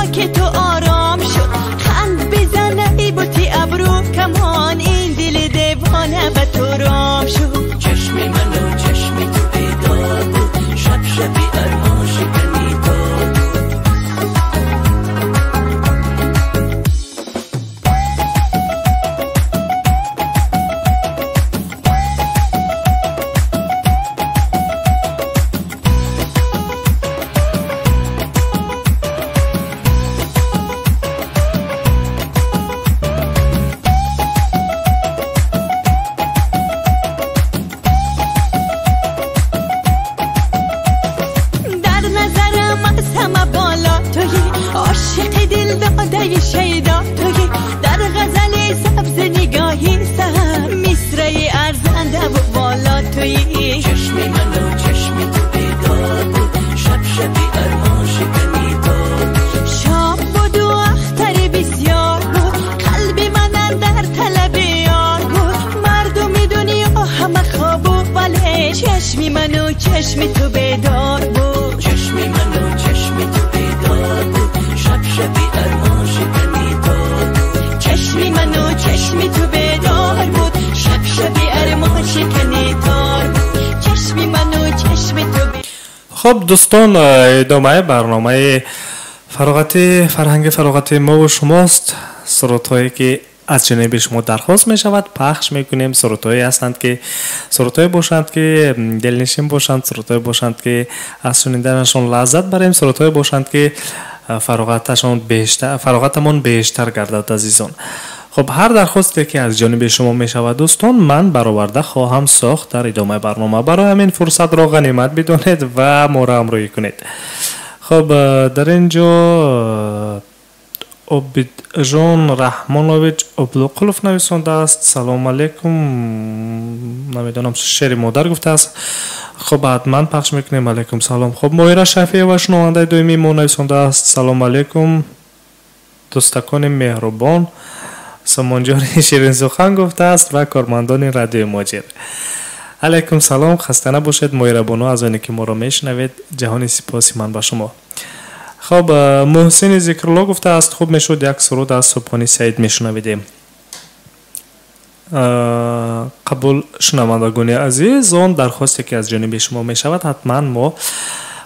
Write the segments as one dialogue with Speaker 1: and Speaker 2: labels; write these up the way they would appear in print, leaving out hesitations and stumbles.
Speaker 1: خاک تو آرام شد. خند بزن ای بوتی ابرو کمان، این دل دیوانه به تو رام شد.
Speaker 2: چشم من و چشم تو بیدار بود، شب شبی ارمان شکنی تار بود.
Speaker 3: خب دوستان، ادامه برنامه فراغتی فرهنگ فراغتی ما و شماست. سرودهایی که از جانب شما درخواست می شود پخش میکنیم. سرودهایی هستند که سرودهایی باشند که دلنشین باشند، سرودهایی باشند که از شنیدنشان لذت بریم، سرودهایی باشند که فراغتشان بیشتر، فراغتمان بیشتر گردد عزیزان. خب هر درخواستی که از جانب شما می شود دوستان، من برآورده خواهم ساخت در ادامه برنامه. برای همین فرصت را غنیمت بدانید و ما را همراهی کنید. خب در اینجا عبیدجان رحمانویچ ابلوقلوف نویسانده است. سلام علیکم، نمیدانم شعر مادر گفته است. خب حتما پخش میکنیم. علیکم سلام. خب ماهره شفیع و شنونده دومی ما نویسانده است. سلام علیکم دوستکان مهربان، سامانجان شیرین سخن گفته است و کارمندان رادیو ماجر. علیکم سلام، خسته نباشید ماهره بانو از آنی که ما را میشنوید. جهان سپاس من به شما. خب محسن ذکرالله گفته است خوب میشد یک سرود از سبحانی سعید میشنویدیم. قبول شنوندگان عزیز، آن درخواستی که از جانب شما میشود حتما ما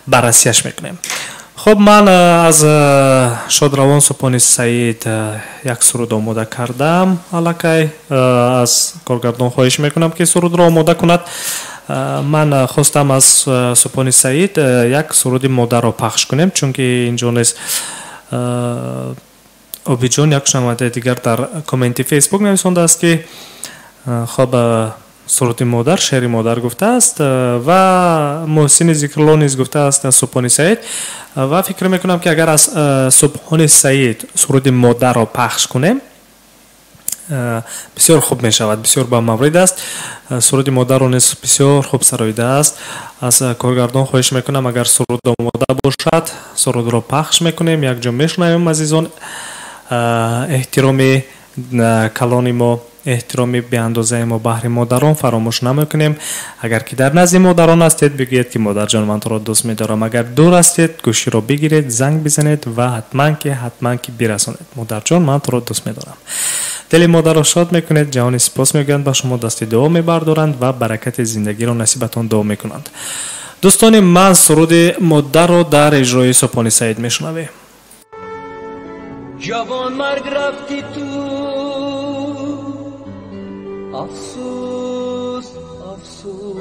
Speaker 3: بررسیش میکنیم. خب من از شادروان سبحانی سعید یک سرود آماده کردم. الکی از کارگردان خواهش میکنم که سرود را آماده کند. من خواستم از سبحانی سعید یک سرود مادر را پخش کنیم، چون که اینجا نیز عبیدجان یک شنونده دیگر در کامنت فیسبوک نویسانده است که خب سرود مادر، شعر مادر گفته است و محسن ذکرالله نیز گفته است از سبحانی سعید و فکر میکنم که اگر از سبحانی سعید سرود مادر را پخش کنیم بسیار خوب می شود، بسیار با مورد است. سرود مادر را نیز بسیار خوب سرایده است. از کارگردان خواهش میکنم اگر سرود آماده باشد سرود را پخش میکنیم، یک جا میشنویم عزیزان. احترام کلان ما، احترام به اندازه ما بهر مادران فراموش نمیکنیم. اگر که در نزد مادران هستید بگویید که مادر جان من تو را دوست میدارم. اگر دور هستید گوشی را بگیرید، زنگ بزنید و حتما که برسانید مادر جان من تو را دوست میدارم. دل مادر را شاد میکنید. جهان سپاس میگویند به شما، دست دعا میبردارند و برکت زندگی را نصیبتان دعا میکنند. دوستان من سرود مادر را در اجرای سبحانی سعید میشنویم.
Speaker 2: جوان مرگ رفتی تو، افسوس افسوس،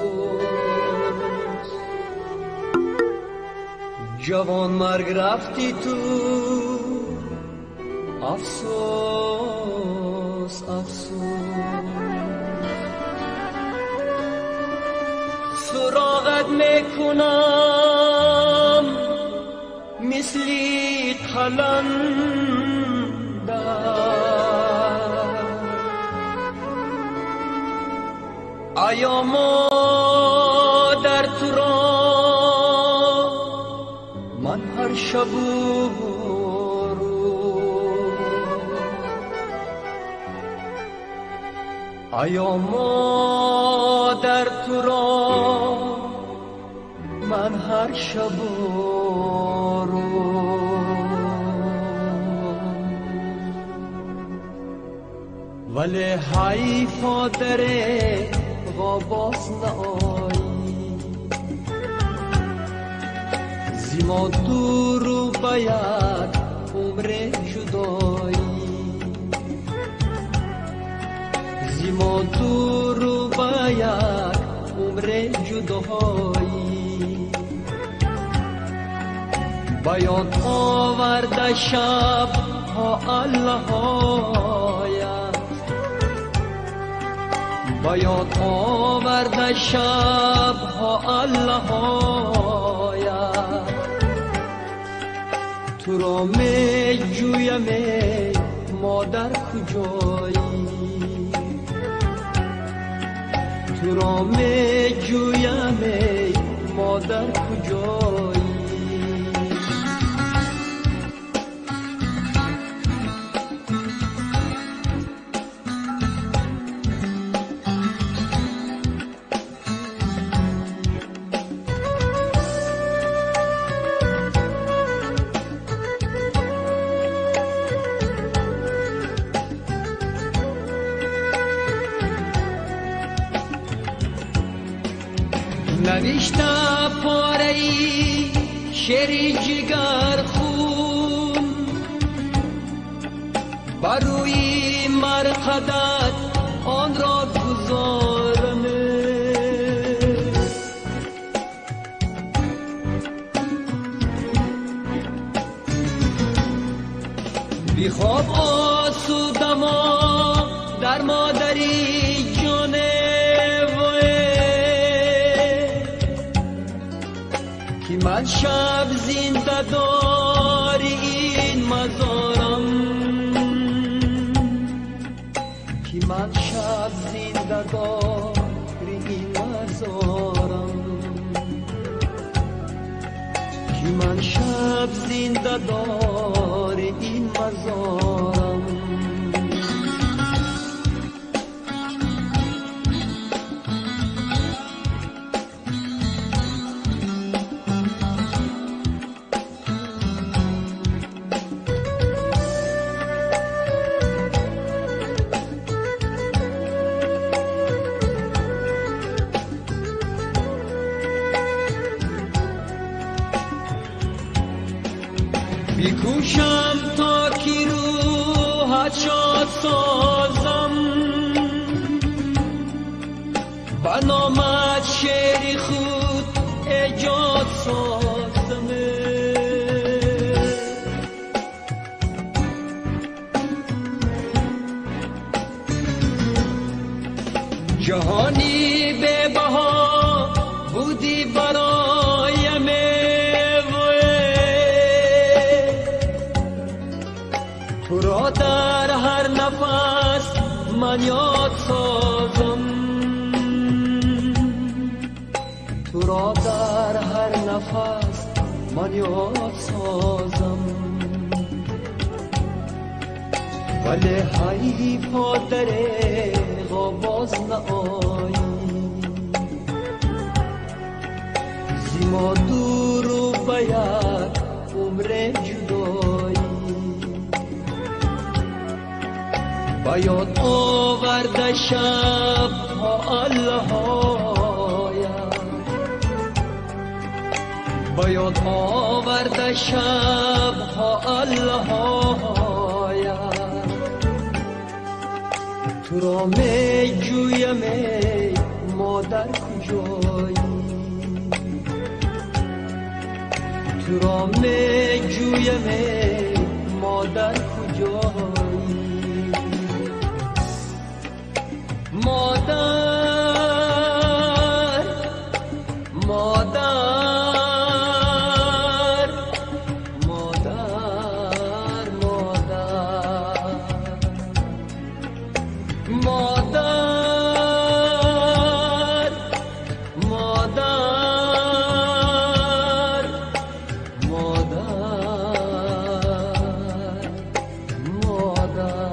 Speaker 2: جوان مرگ رفتی تو، افسوس افسوس، سراغت میکنم مثلی قلندر، آیا مادر تو را من هر شب و روز، آیا مادر تو را من هر شب و روز.
Speaker 4: ولی حیفا دره باز نآیی زی ما دور و به یک عمر جدایی زی ما دور و به یک عمر جدایی به یاد آورده شب ها الله با یاد آورده شب ها الله تو را می جویم مادر کجایی تو را می جویم مادر کجایی نوشته پاره‌ای شعر جگر خون بر روی مرقدت آن را گذارم بیخواب آسودم در مادری جان من شب زنده داری این مزارم که من شب زنده داری این مزارم که من شب زنده داری این مزارم بیکوشم تا کی روحت شاد سازم به نامت شعر خود ایجاد سازم جهانی به بها بودی برایم تو را در هر نفس من یاد سازم تو را در هر نفس من یاد سازم ولی حیفا دریغا باز نآیی زی ما دور و به یک عمر جدایی با یاد آورده شب ها الله با یاد آورده شب ها الله تو را می جویم ای مادر کجایی تو را می جویم ای مادر کجایی مادر مادر مادر مادر مادر مادر مادر مادر.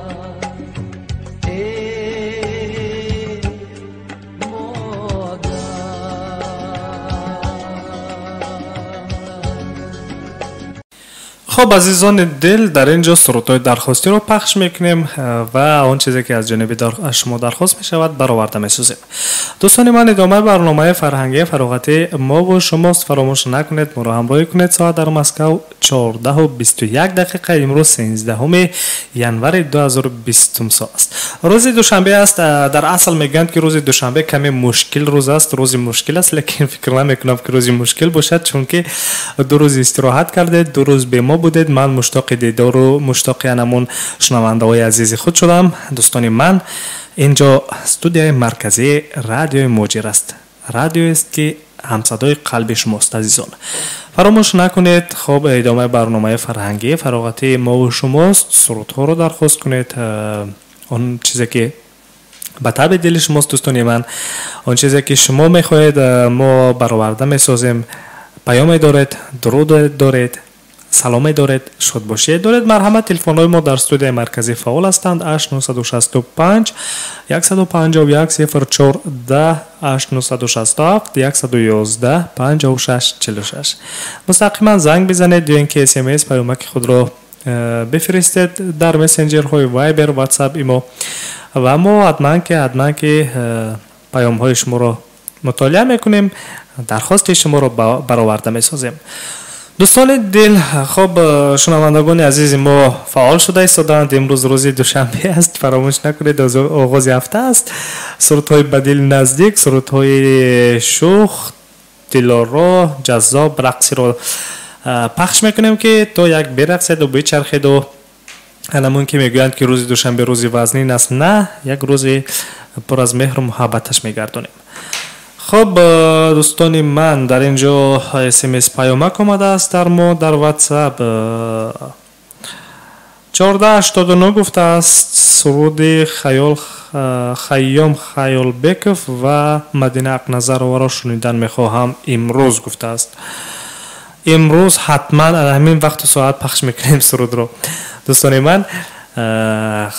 Speaker 3: Хуб, азизони дил, дар ин ҷо сурудҳои дархостиро пахш мекунем ва он чизе ки аз ҷониби шумо дархост мешавад бароварда месозем. Дӯстони ман, идомаи барномаи фарҳангии фароғатии мо бо шумост. Фаромӯш накунед, моро ҳамроҳӣ кунед. Соат дар Москав 14:21 дақиқа, имрӯз 13 январи 2020 сол аст. Рӯзи душанбе аст. Дар асл мегӯянд ки рӯзи душанбе каме мушкил рӯз аст, рӯзи мушкил аст, лекин фикр намекунам ки рӯзи мушкил бошад, чунки ду рӯз истироҳат кардед, ду рӯз бе мо будед. Ман муштоқи дидору муштоқи анамун шунавандаҳои азизи худ шудам. Дӯстони ман, ин ҷо студияи марказии радиои Муҳоҷир аст, радиоест ки ҳамсадои қалби шумост. Азизон, фаромӯш накунед. Хоб, идомаи барномаи фарҳангии фароғатии мову шумост. Сурудҳоро дархост кунед, он чизе ки ба таби дили шумост. Дӯстони ман, он чизе ки шумо мехоҳед, мо бароварда месозем. Паёме доред, дуруд доред, саломе доред, шодбошие доред, марҳамат. Телефонҳои мо дар студияи марказӣ фаъол ҳастанд: 8965 151 04 10, 8967 111 56 46. Мустақиман занг бизанед ё ин ки смс паёмаки худро бифиристед дар мессенҷерҳои Viber, WhatsApp, имо ва мо ҳатман ки паёмҳои шуморо мутолиа мекунем, дархости шуморо бароварда месозем. Дӯстони дил, хоб, шунавандагони азизи мо фаъол шуда истодаанд. Имрӯз рӯзи душанбе аст, фаромӯш накунед, оғози ҳафта аст. Сурудҳои ба дил наздик, сурудҳои шӯх, дилоро, ҷаззоб, рақсиро пахш мекунем, ки то як берақседу бичархеду. Ҳанамун ки мегӯянд ки рӯзи душанбе рӯзи вазнин аст, на, як рӯзи пур аз меҳру муҳаббаташ мегардонем. Хуб, дӯстони ман, дар ин ҷо смс паёмак омадааст дар мо дар WhatsApp. 1489 гуфтааст: суруди Хайём Хаёлбеков ва Мадина Ақназароваро шунидан мехоҳам имрӯз, гуфтааст. Имрӯз ҳатман ҳамин вақту соат пахш мекунем сурудро, дӯстони ман.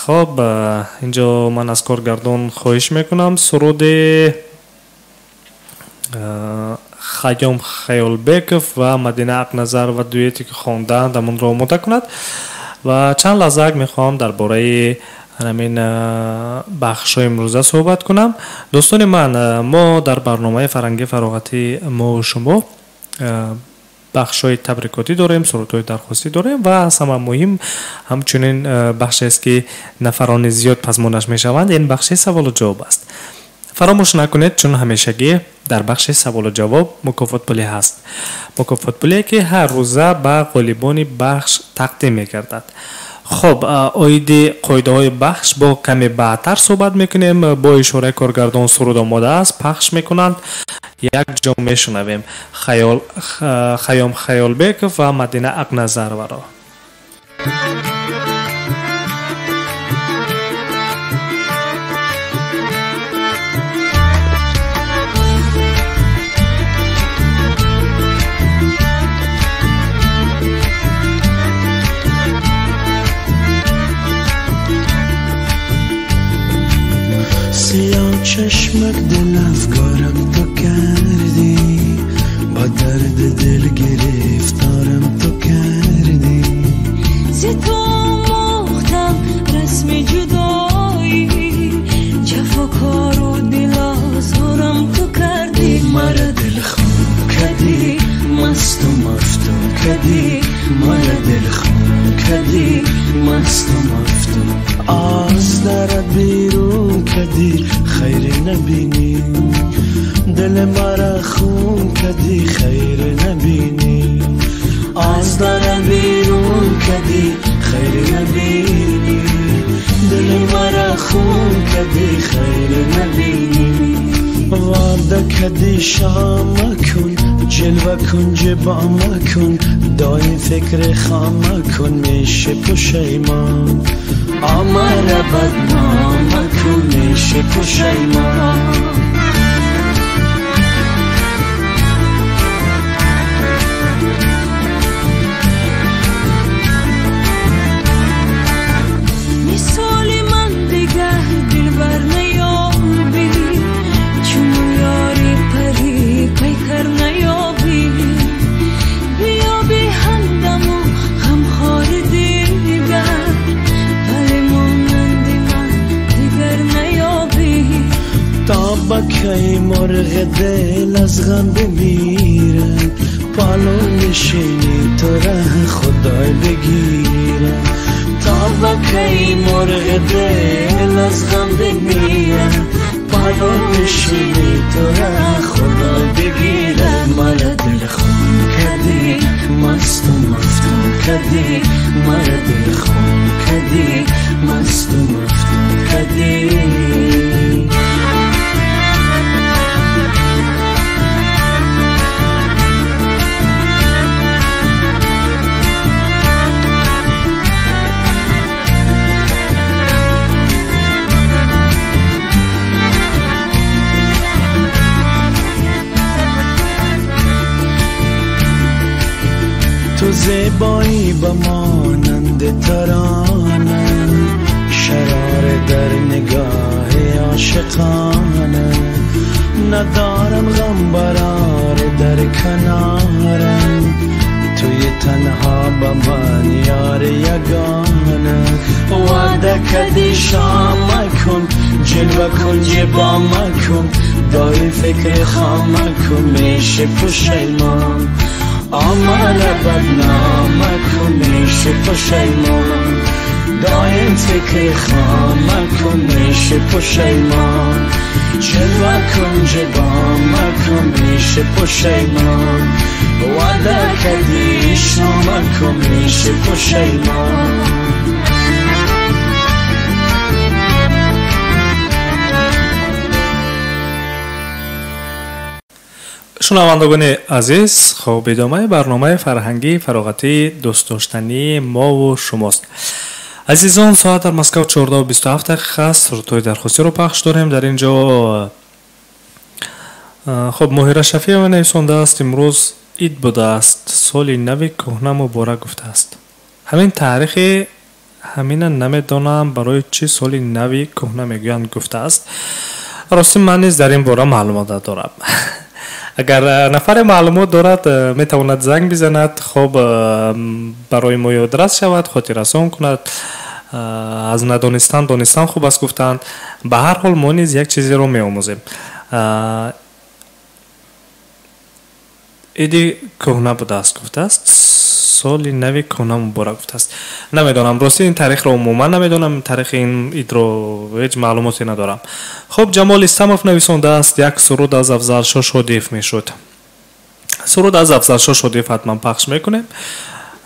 Speaker 3: Хоб, ин ҷо ман аз коргардон хоҳиш мекунам суруди Хайём Хаёлбеков ва Мадина Ақназарова дуэте ки хондаанд, ҳамонро омода кунад. Ва чанд лаҳзаак мехоҳам дар бораи ҳамин бахшҳои имрӯза суҳбат кунам. Дӯстони ман, мо дар барномаи фарҳангии фароғатии мову шумо бахшҳои табрикотӣ дорем, сурудҳои дархостӣ дорем ва аз ҳама муҳим ҳамчунин бахшест ки нафарони зиёд пазмонаш мешаванд, ин бахши саволу ҷавоб аст. Фаромӯш накунед, чун ҳамешагӣ дар бахши саволу ҷавоб мукофотпулӣ ҳаст, мукофотпулие ки ҳар рӯза ба ғолибони бахш тақдим мегардад. Хоб, оиди қоидаҳои бахш бо каме баъдтар суҳбат мекунем. Бо ишораи коргардон суруд омода аст, пахш мекунанд, як ҷо мешунавем Хайём Хаёлбеков ва Мадина Ақназароваро.
Speaker 5: سیاه چشمک دل افگارم تو کردی، با درد دل گرفتارم تو کردی.
Speaker 1: ز تو آموختم رسم جدایی، جفاکار و دل آزارم تو کردی.
Speaker 5: مرا دل خون کردی، مست و مفتون کردی. مرا دل خون کردی، مست و مفتون. از در بیرون کردی خیر نبینی، دل مرا خون کردی خیر نبینی. از در بیرون کردی خیر نبینی، دل مرا خون کردی خیر نبینی. وعده کردی شام کن، جلوه کن جبام کن، دایم فکر خام کن میشه پشیمان. آمار بدنام کن میشه پشیمان.
Speaker 1: مثال من دیگه دلبر نیابی، چون یاری پری پیکر نیابی. بیا بی همدم و غم
Speaker 5: کی مرغ دل از غم بمیره، پالو نشینی تو ره خدای بگیره. تا کی مرغ دل از غم بمیره، پالو نشینی تو ره خدای بگیره. مرا دل خون کردی، مست و مفتون کردی، مرا دل خون کردی، مست و مفتون کردی. تو زیبایی به مانند ترانه، شرار در نگاه عاشقانه. ندارم غم برار در کنارم، توی تنها به من یار یگانه. وعده کردی شام کن، جلوه کن جبام کن، داری فکر خام کن، میشه پشیمان. آمال بدنام کن، میشه پشیمان. دایم فکر خام کن، میشه پشیمان. جلوه کن جبام کن، میشه پشیمان. وعده کردی شام کن، میشه پشیمان.
Speaker 3: Шунавандагони азиз, хоб идомаи барномаи фарҳангии фароғатии дӯстдоштании мову шумост. Азизон, соат дар Москва 14:27 дақиқа аст. Сурудҳои дархостиро пахш дорем. Дар ин ҷо хоб Моҳира Шафиева нависондааст: имрӯз ид будааст, соли нави кӯҳна муборак гуфтааст. Ҳамин таърихи ҳамина намедонам барои чӣ соли нави кӯҳна мегӯянд гуфтааст. Рости ман низ дар ин бора маълумот надорам. Агар нафаре маълумот дорад, метавонад занг бизанад, хоб барои мо ёдрас шавад, хотиррасон кунад. Аз надонистан донистан хуб аст гуфтанд. Ба ҳар ҳол мо низ як чизеро меомӯзем. Иди кӯҳна будааст гуфтааст, соли нави кӯҳна муборак гуфтааст. Намедонам, рости ин таърихро умуман намедонам, таърихи ин идро ҳеҷ маълумоте надорам. Хоб Ҷамол Истамов нависондааст: як суруд аз Афзалшо Шодиев мешуд. Суруд аз Афзалшо Шодиев ҳатман пахш мекунем.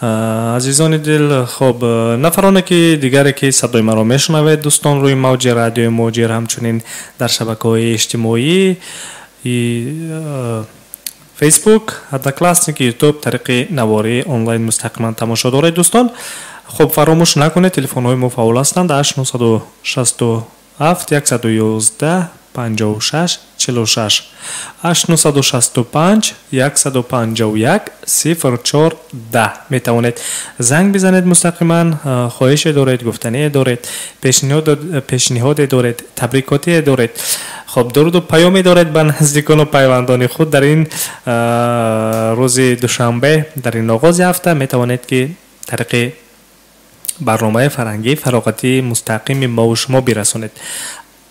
Speaker 3: Азизони дил, хоб нафароне ки дигаре ки садои маро мешунавед, дӯстон, рӯи мавҷи радиои Муҳоҷир, ҳамчунин дар шабакаҳои иҷтимоӣ Facebook, Одноклассники, YouTube тариқи навории онлайн мустақиман тамошо доред, дӯстон. Хоб фаромӯш накунед, телефонҳои мо фаъол ҳастанд: 8967 111 56 46, 8965 151 04 10. Метавонед занг бизанед мустақиман, хоҳише доред, гуфтание доред, пешниҳоде доред, табрикотие доред, хоб дуруду паёме доред ба наздикону пайвандони худ дар ин рӯзи душанбе, дар ин оғози ҳафта метавонед ки тариқи барномаи фарҳангии фароғатии мустақими мову шумо бирасонед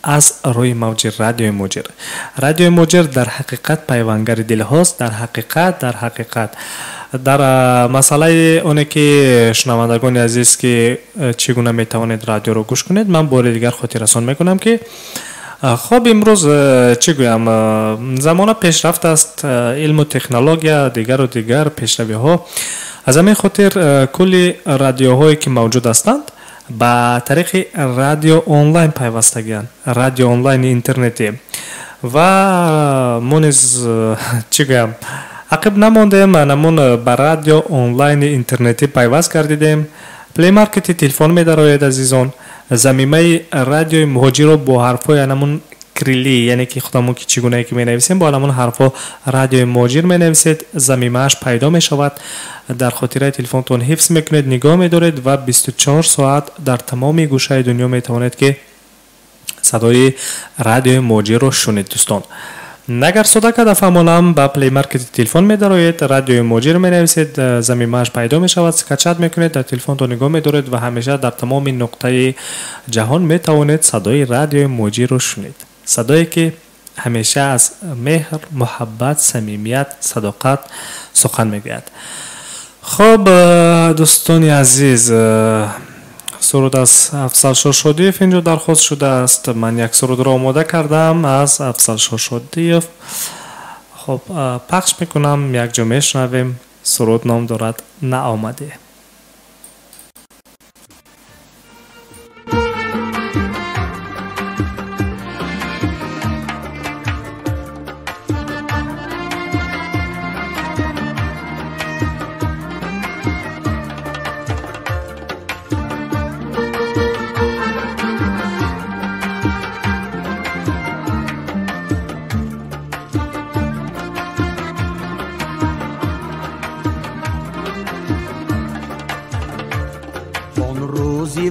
Speaker 3: аз рӯи мавҷи радиои Муҳоҷир. Радиои Муҳоҷир дар ҳақиқат пайвангари дилҳост, дар ҳақиқат, дар ҳақиқат. Дар масъалаи оне ки шунавандагони азиз ки чӣ гуна метавонед радиоро гӯш кунед, ман бори дигар хотиррасон мекунам ки хоб имрӯз чӣ гӯям, замона пешрафт аст, илму технология, дигару дигар пешравиҳо. Аз ҳамин хотир кулли радиоҳое ки мавҷуд ҳастанд ба тариқи радио онлайн пайвастагианд, радио онлайни интернетӣ. Ва мо низ чӣ гӯям, ақиб намондем, намон ба радио онлайни интернетӣ пайваст гардидем. Плеймаркети телефон медарояд, азизон, замимаи радиои Муҳоҷирро бо ҳарфҳои анамон кириллӣ, яъне ки худамон ки чӣ гунае ки менависем, бо анамон ҳарфҳо радиои Муҳоҷир менависед, замимааш пайдо мешавад, дар хотираи телефонтон ҳифз мекунед, нигоҳ медоред ва 24 соат дар тамоми гӯшаи дунё метавонед ки садои радиои Муҳоҷирро шунед, дӯстон. Агар сода карда фаҳмонам, ба плеймаркети телефон медароед, радиои Муҳоҷир менависед, замимааш пайдо мешавад, скачать мекунед, дар телефонтон нигоҳ медоред ва ҳамеша дар тамоми нуқтаи ҷаҳон метавонед садои радиои Муҳоҷирро шунед. Садое ки ҳамеша аз меҳр, муҳаббат, самимият, садоқат сухан мегӯяд. Хуб, дӯстони азиз, суруд аз Афзалшоҳ Шодиев инҷо дархост шудааст. Ман як сурудро омода кардам аз Афзалшоҳ Шодиев. Хуб, пахш мекунам, якҷо мешунавем. Суруд ном дорад «Наомадӣ».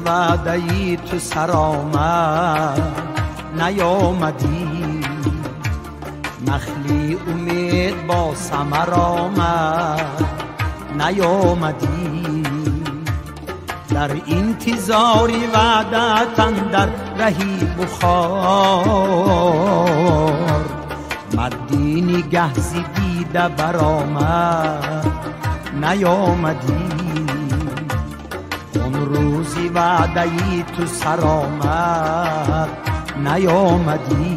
Speaker 5: وعده‌ای تو سر آمد نیامدی، نخلی امید با ثمر آمد نیامدی. در انتظاری وعدت اندر رهی بخار، مردی نگه ز دیده برآمد نیامدی. اون روزی وعده‌ای تو سر آمد نیامدی.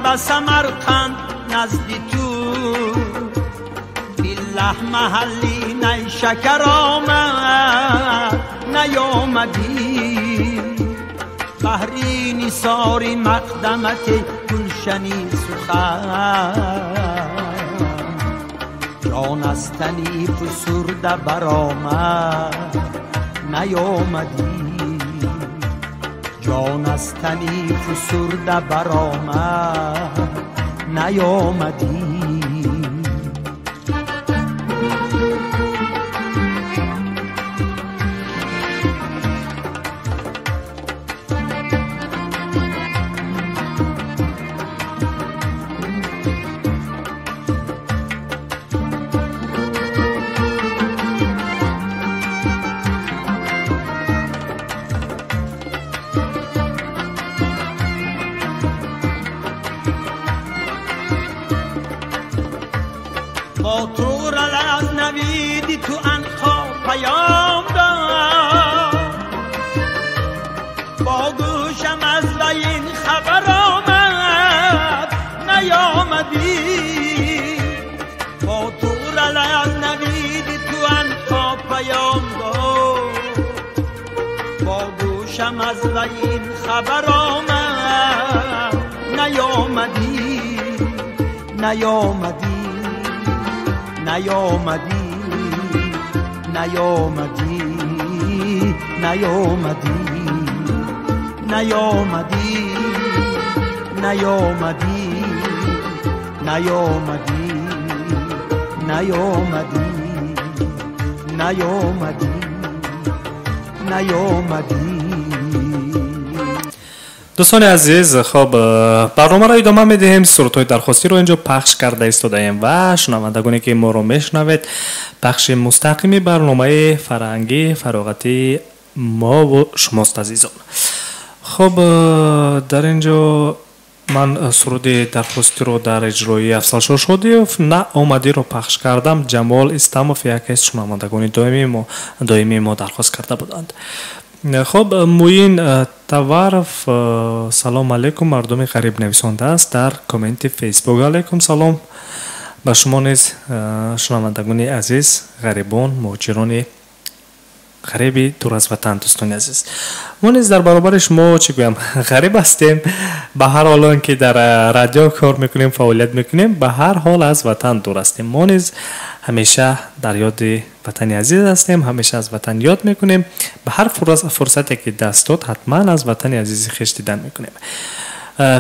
Speaker 5: به سمرقند نزد تو، بالله محلی نیشکر آمد نیامدی. بحری نثار مقدمت گلشنی سخن، جان از تنی فسرده برآمد نیامدی. جان از تنی فسرده برآمد نیامدی. از این خبر آمد نیامدی، نیامدی، نیامدی، نیامدی، نیامدی، نیامدی، نیامدی، نیامدی، نیامدی، نیامدی، نیامدی.
Speaker 3: دوستان عزیز، خب برنامه را ادامه میدهیم. صورت‌های درخواستی رو اینجا پخش کرده ایستاده‌ایم و شنوندگانی که ما رو میشنوید، پخش مستقیم برنامه فرهنگی فراغتی ما و شماست عزیزان. خب در اینجا من سرود درخواستی رو در اجرای افضلشاه شادیев نه آمدی رو پخش کردم. جمال استامов یکی از شنوندگان دائمی ما درخواست کرده بودند. خب موین تورف سلام علیکم مردم غریب نویسانده است در کامنت فیسبوک. علیکم سلام به شما نیز شنوندگان عزیز، غریبان، مهاجران غریبی دور از وطن. دوستان عزیز، ما نیز در برابر شما چی گویم غریب هستیم. به هر حال که در رادیو کار میکنیم، فعالیت میکنیم، به هر حال از وطن دور هستیم. ما نیز Ҳамеша дар ёди ватани азиз ҳастем, ҳамеша аз ватан ёд мекунем. Ба ҳар фурсате ки даст дод, ҳатман аз ватани азизи хеш дидан мекунем.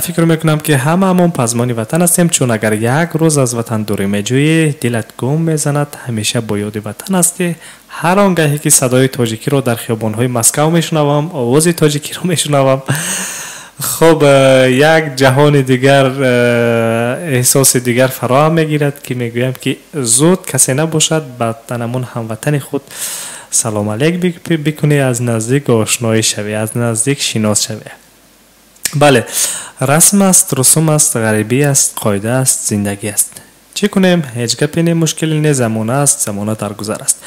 Speaker 3: Фикр мекунам ки ҳамаамон пазмони ватан ҳастем, чун агар як рӯз аз ватан дурӣ меҷӯӣ, дилат гум мезанад, ҳамеша бо ёди ватан ҳастӣ. Ҳар он гаҳе ки садои тоҷикиро дар хиёбонҳои Москав мешунавам, овози тоҷикиро мешунавам, хуб, як ҷаҳони дигар, эҳсоси дигар фароҳам мегирад, ки мегӯям ки зуд касе набошад, ба танамон ҳамватани худ салом алейк бикунӣ, аз наздик ошноӣ шавӣ, аз наздик шинос шавӣ. Бале, расм аст, русум аст, ғарибӣ аст, қоида аст, зиндагӣ аст. Чӣ кунем? Ҳеҷ гапе не, мушкиле не, замона аст, замона дар гузар аст.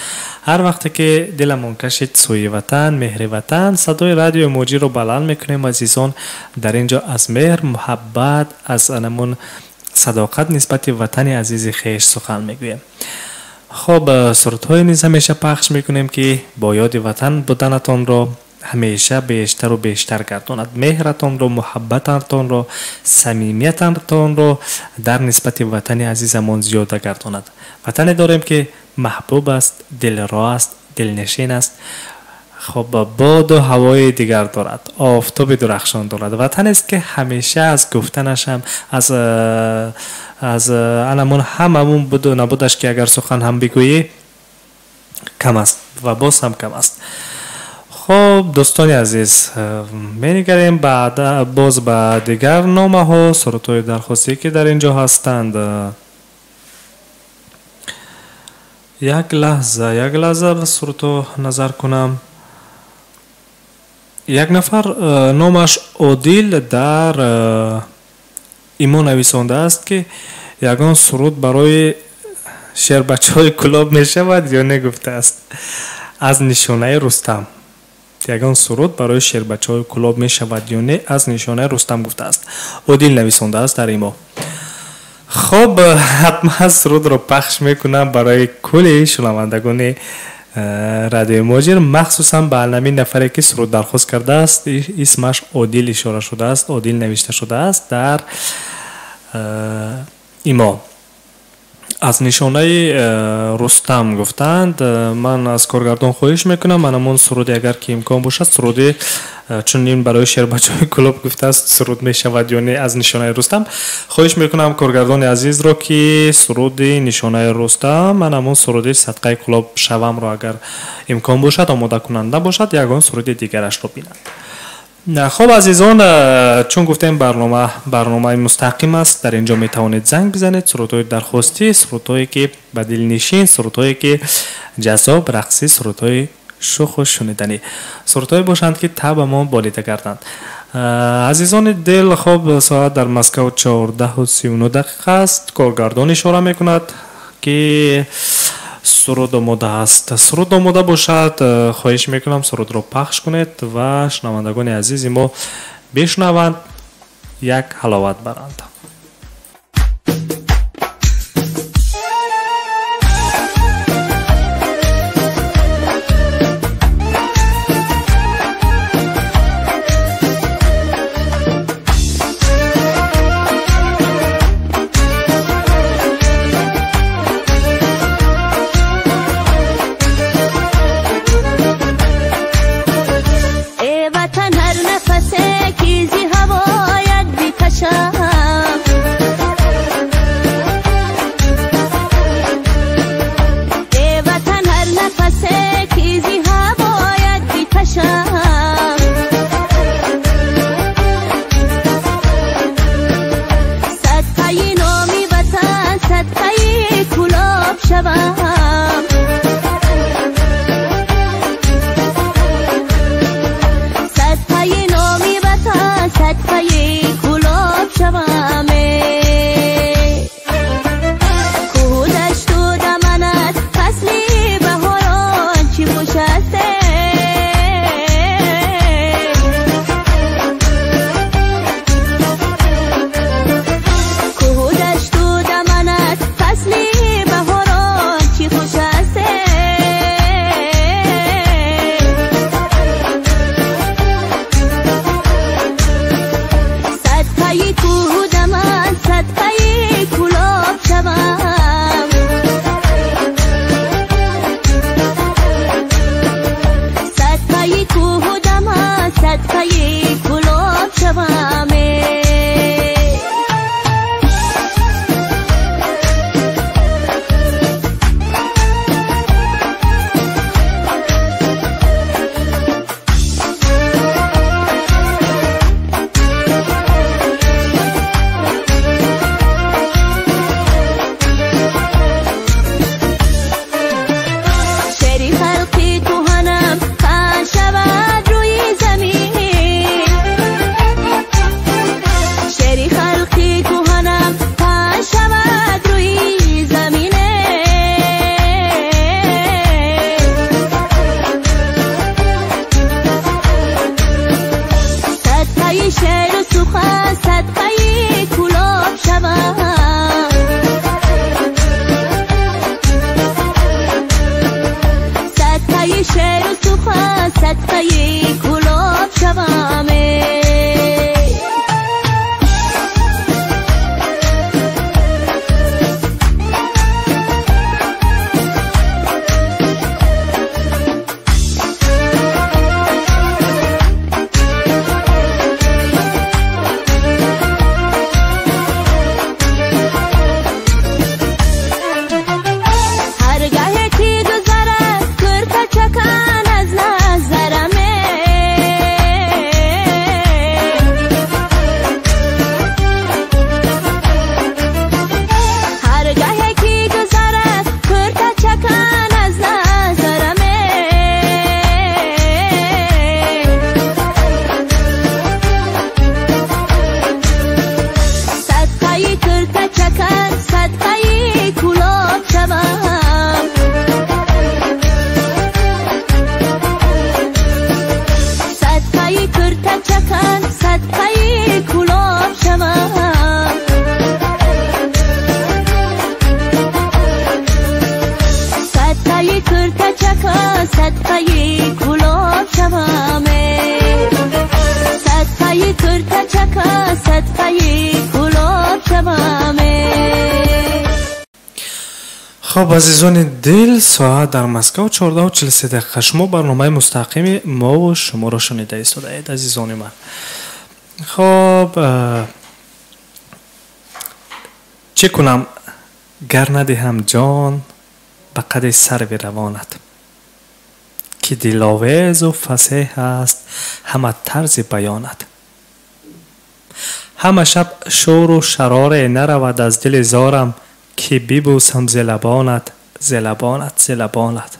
Speaker 3: Ҳар вақте ки диламон кашид сӯи ватан, меҳри ватан, садои радиои Муҳоҷирро баланд мекунем, азизон. Дар ин ҷо аз меҳр, муҳаббат, аз анамон садоқат нисбати ватани азизи хеш сухан мегӯем. Хоб, сурудҳое низ ҳамеша пахш мекунем, ки бо ёди ватан буданатонро ҳамеша бештару бештар гардонад, меҳратонро, муҳаббататонро, самимиятатонро дар нисбати ватани азизамон зиёда гардонад. Ватане дорем, ки маҳбуб аст, дилро аст, дилнишин аст, хоб, боду ҳавои дигар дорад, офтоби дурахшон дорад. Ватанест, ки ҳамеша аз гуфтанашам, аз анамон ҳамамон буду набудаш, ки агар сухан ҳам бигӯӣ, кам аст ва боз ҳам кам аст. Хоб, дӯстони азиз, менигарем боз ба дигар номаҳо, сурудҳои дархостӣ, ки дар ин ҷо ҳастанд. Як лаҳза, як лаҳза, ба сурудҳо назар кунам. Як нафар, номаш Одил, дар имо нависондааст, ки ягон суруд барои шербачаҳои Кӯлоб мешавад ё не, гуфтааст. Аз нишонаи Рустам. Ягон суруд барои шербачаҳои Кӯлоб мешавад ё не, аз нишонаи Рустам, гуфтааст. Одил нависондааст дар имо. Хоб, ҳатман сурудро пахш мекунам барои кулли шунавандагони радиои Муҳоҷир, махсусан ба ҳамин нафаре, ки суруд дархост кардааст, исмаш Одил ишора шудааст, Одил навишта шудааст дар имо. Аз нишонаи Рустам гуфтанд. Ман аз коргардон хоҳиш мекунам, манамон суруде, агар ки имкон бошад, суруде, чун ин барои шербачаҳои Кӯлоб гуфтааст, суруд мешавад ё не аз нишонаи Рустам, хоҳиш мекунам коргардони азизро, ки суруди нишонаи Рустам, манамон суруди садқаи Кӯлоб шавамро, агар имкон бошад, омода кунанда бошад, ягон суруди дигарашро бинанд. Хоб, азизон, чун гуфтем, барнома барномаи мустақим аст. Дар ин ҷо метавонед занг бизанед, сурудҳои дархостӣ, сурудҳое, ки ба дилнишин, сурудҳое, ки ҷаззоб, рақсӣ, сурудҳои шуху шуниданӣ, сурудҳое бошанд, ки табамон болида гарданд, азизони дил. Хоб, соат дар Москав 14:39 дақиқа аст. Коргардон ишора мекунад, ки суруд омода аст. Суруд омода бошад, хоҳиш мекунам, сурудро пахш кунед ва шунавандагони азизи мо бишунаванд, як ҳаловат баранд.
Speaker 1: Эй ватан, ҳар нафасе ки зи ҳавоят бикашам. صدقه شعر و سخن، صدقه گلاب شوم.
Speaker 3: Хоб, азизони дил, соат дар Москва 14:43 дақиқа. Шумо барномаи мустақими мову шуморо шунида истодаед, азизони ман. Хоб, чӣ кунам, гар надиҳам ҷон ба қади сарви равонат, ки диловезу фасеҳ аст ҳама тарзи баёнат. Ҳама шаб шӯру шароре наравад аз дили зорам, ки бибӯсам зелабонат, зелабонат, зелабонат.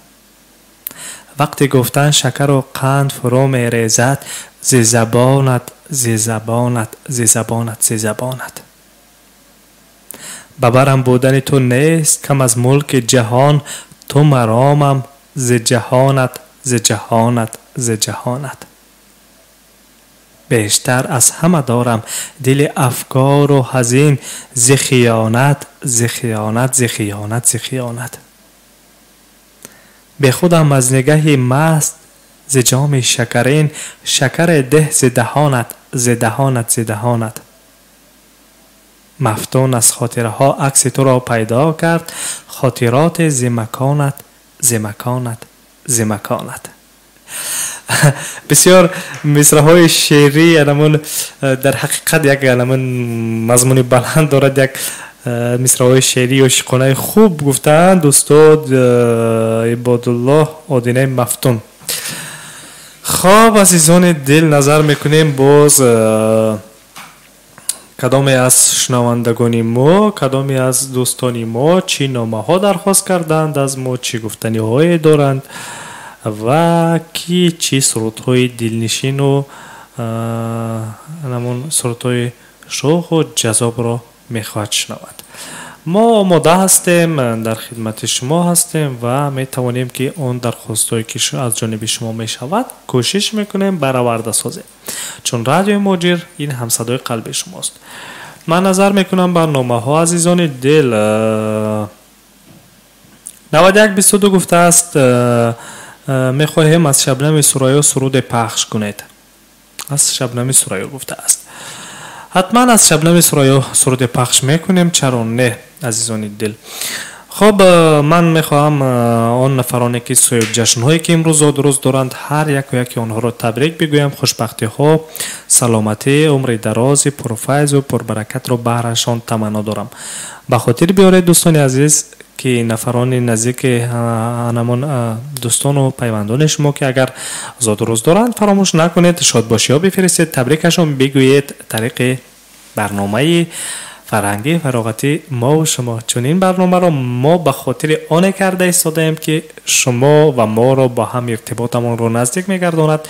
Speaker 3: Вақти гуфтан шакару қанд фурӯ мерезад зи забонат, зи забонат, зи забонат, зи забонат. Ба барам будани ту нест кам аз мулки ҷаҳон, ту маромам зи ҷаҳонат, зи ҷаҳонат, зи ҷаҳонат. Бештар аз ҳама дорам дили афкору ҳазин, зи хиёнат, зи хиёнат, зи хиёнат, зи хиёнат. Бехудам аз нигаҳи маст зи ҷоми шакарин, шакаре деҳ зи даҳонат, зи даҳонат, зи даҳонат. Мафтун аз хотираҳо акси туро пайдо кард, хотироте зи маконат, зи маконат, зи маконат. Бисёр мисраҳои шеърӣ анамун дар ҳақиқат як анамун мазмуни баланд дорад, як мисраҳои шеърӣ ошиқонаи хуб гуфтаанд устод Ибодуллоҳ Одинаи Мафтун. Хоб, азизони дил, назар мекунем боз кадоме аз шунавандагони мо, кадоме аз дӯстони мо чӣ номаҳо дархост карданд аз мо, чӣ гуфтаниҳое доранд ва ки чӣ сурудҳои дилнишину ҳамон сурудҳои шӯху ҷазобро мехоҳад шунавад. Мо омода ҳастем, дар хидмати шумо ҳастем ва метавонем ки он дархостҳое ки аз ҷониби шумо мешавад, кӯшиш мекунем бароварда созем, чун радиои Муҳоҷир ин ҳамсадои қалби шумост. Ман назар мекунам бар номаҳо, азизони дил. 9122 гуфтааст: мехоҳем аз Шабнами Сурайё суруде пахш кунед. Аз Шабнами Сурайё гуфтааст. Ҳатман аз Шабнами Сурайё суруде пахш мекунем, чаро не, азизони дил. Хоб, ман мехоҳам он нафароне ки соҳибҷашнҳое ки имрӯз зодрӯз доранд, ҳар яку яки онҳоро табрик бигӯям. Хушбахтиҳо, саломатӣ, умри дарози пурфайзу пурбаракатро баҳрашон таманно дорам. Ба хотир биёред, дӯстони азиз, ки нафарони наздики ҳамон дӯстону пайвандони шумо ки агар зодрӯз доранд, фаромӯш накунед, шодбошиҳо бифиристед, табрикашон бигӯед тариқи барномаи фарҳангии фароғатӣ мову шумо. Чун ин барномаро мо ба хотири оне карда истодаем ки шумо ва моро бо ҳам иртиботамонро наздик мегардонад.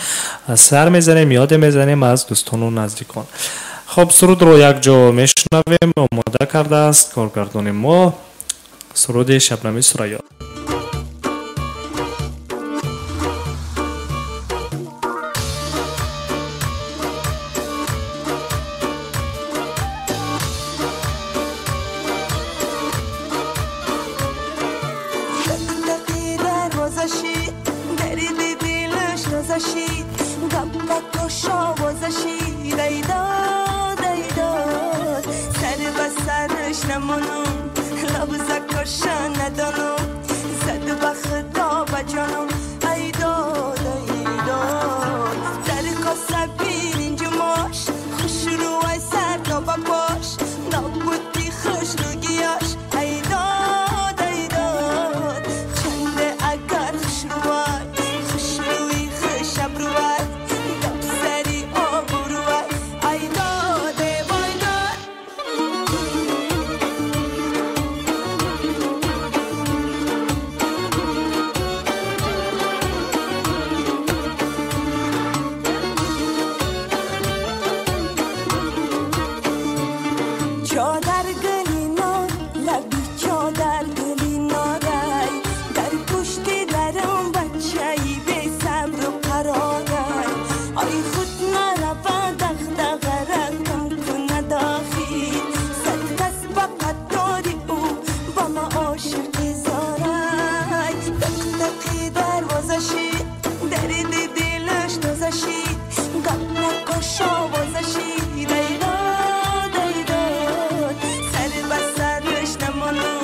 Speaker 3: Сар мезанем, ёде мезанем аз дӯстону наздикон. Хоб, сурудро якҷо мешунавем, омода кардааст коргардони мо суруди Шабнами Сурайё.
Speaker 1: آوازشی گپک شاوازشی ای داد ای داد سر به سرش نمانم لبزکش ندانم زد به خدا به جانم ای داد ای داد در کاسه برنج ماش خوش روی سر تا به پاش نابودی خوش روگیاش ای داد ای داد خنده اگر خوش روی خوش روی خوش ابروی گپ سری آب روی ای داد ای وای داد. چادر گلی نار لبی چادر گلی نارای در پشت درم بچه‌ای به صبر و قرارای آی خود نرود دغدغه رقم کند آخر صد کس به قطار او با ما عاشق زارای تق تقی دروازه شید درد دلش تازه شید گپ نکش آوازه شید ای داد ای داد سر به سرش نمانم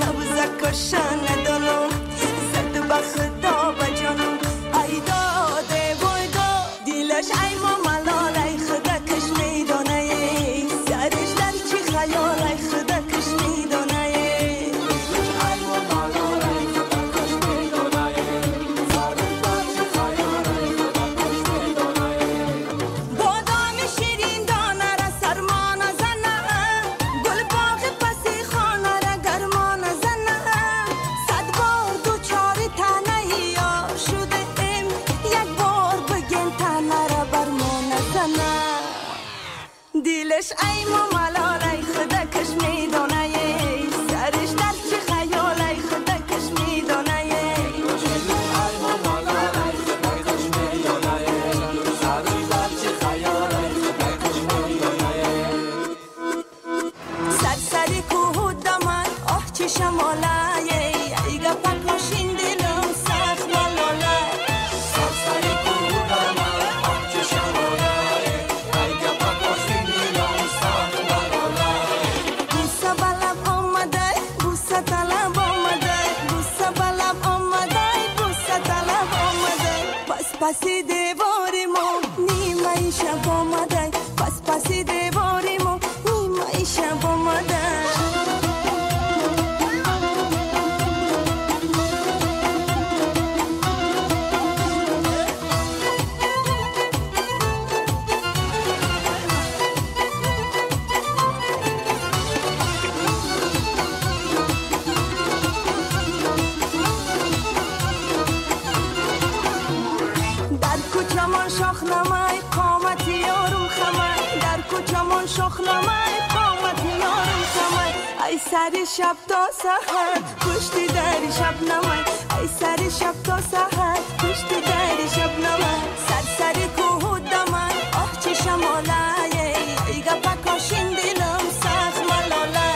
Speaker 1: لبزکش ندانم زد به خدا به جانم ای داد ای وای داد دلش ای ما ملال ای خدا کش میدانه سرش در چی خیال ای خدا کش میدانه بادام شیرین دانه را سرما نزنه گل باغ پسی خانه را گرما نزنه صد بار دوچار تنه یار شده ایم یک بار بگین تنه را بر ما نزنه دلش ای ما ملال ای خدا کش میدانه سرش در چی خیال ای خدا کش میدانه. سرسری کوه دامن آه چه شماله ای گپک ماشین دلم سخت ملاله سرسری کوه دامن آه چه شماله ای گپک ماشین دلم سخت ملاله بوسه بلب آمده بوسه طلب آمده بوسه بلب آمده بوسه طلب آمده پس پس دیوار ما نیمه شب آمده پس پس دیوار ما نیمه شب آمده. در کوچمان شاخ نمای قامت یارم خمای در کوچمان شاخ نمای قامت یارم خمای ای سر شب تا سحر پشت در شب نمای ای سر شب تا سحر پشت در شب نمای سر سر کوه دمای آه چه شماله ای گپکاشین دلم سخت ملاله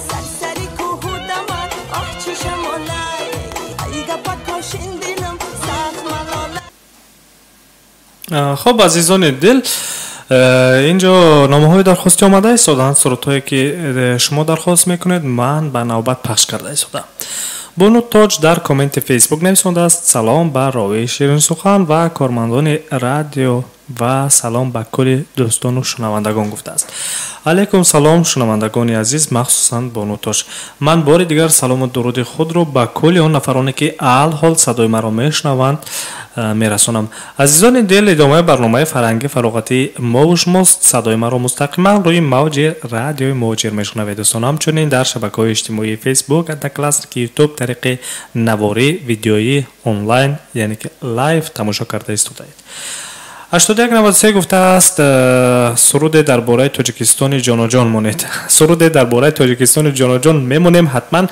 Speaker 1: سر سر کوه دمای آه چه شماله ای گپکاشین دلم سخت ملاله.
Speaker 3: Хуб, азизони дил, инҷо номаҳои дархостӣ омада истодаанд. Сурудҳое ки шумо дархост мекунед, ман ба навбат пахш карда истодам. Бону Тоҷ дар комменти Фейсбук нависондааст: салом ба ровии ширинсухан ва кормандони радио ва салом ба кулли дӯстону шунавандагон гуфтааст. Алайкум салом, шунавандагони азиз, махсусан Бону Тоҷ. Ман бори дигар салому дуруди худро ба кулли он нафароне ки алҳол садои маро мешунаванд мерасонам. Азизони дил, идомаи барномаи фарҳанги фароғатии мову шумост. Садои маро мустақиман рӯи мавҷи радиои Муҳоҷир мешунавед, дӯстон. Ҳамчунин дар шабакаҳои иҷтимоии Фейсбук, Одноклассники, Ютуб тариқи наворӣ, видеоӣ, онлайн, яъне ки лайв тамошо карда истодаед. 8193 гуфтааст: суруде дар бораи Тоҷикистони ҷоноҷон монед. Суруде дар бораи Тоҷикистони ҷоноҷон мемонем ҳатман.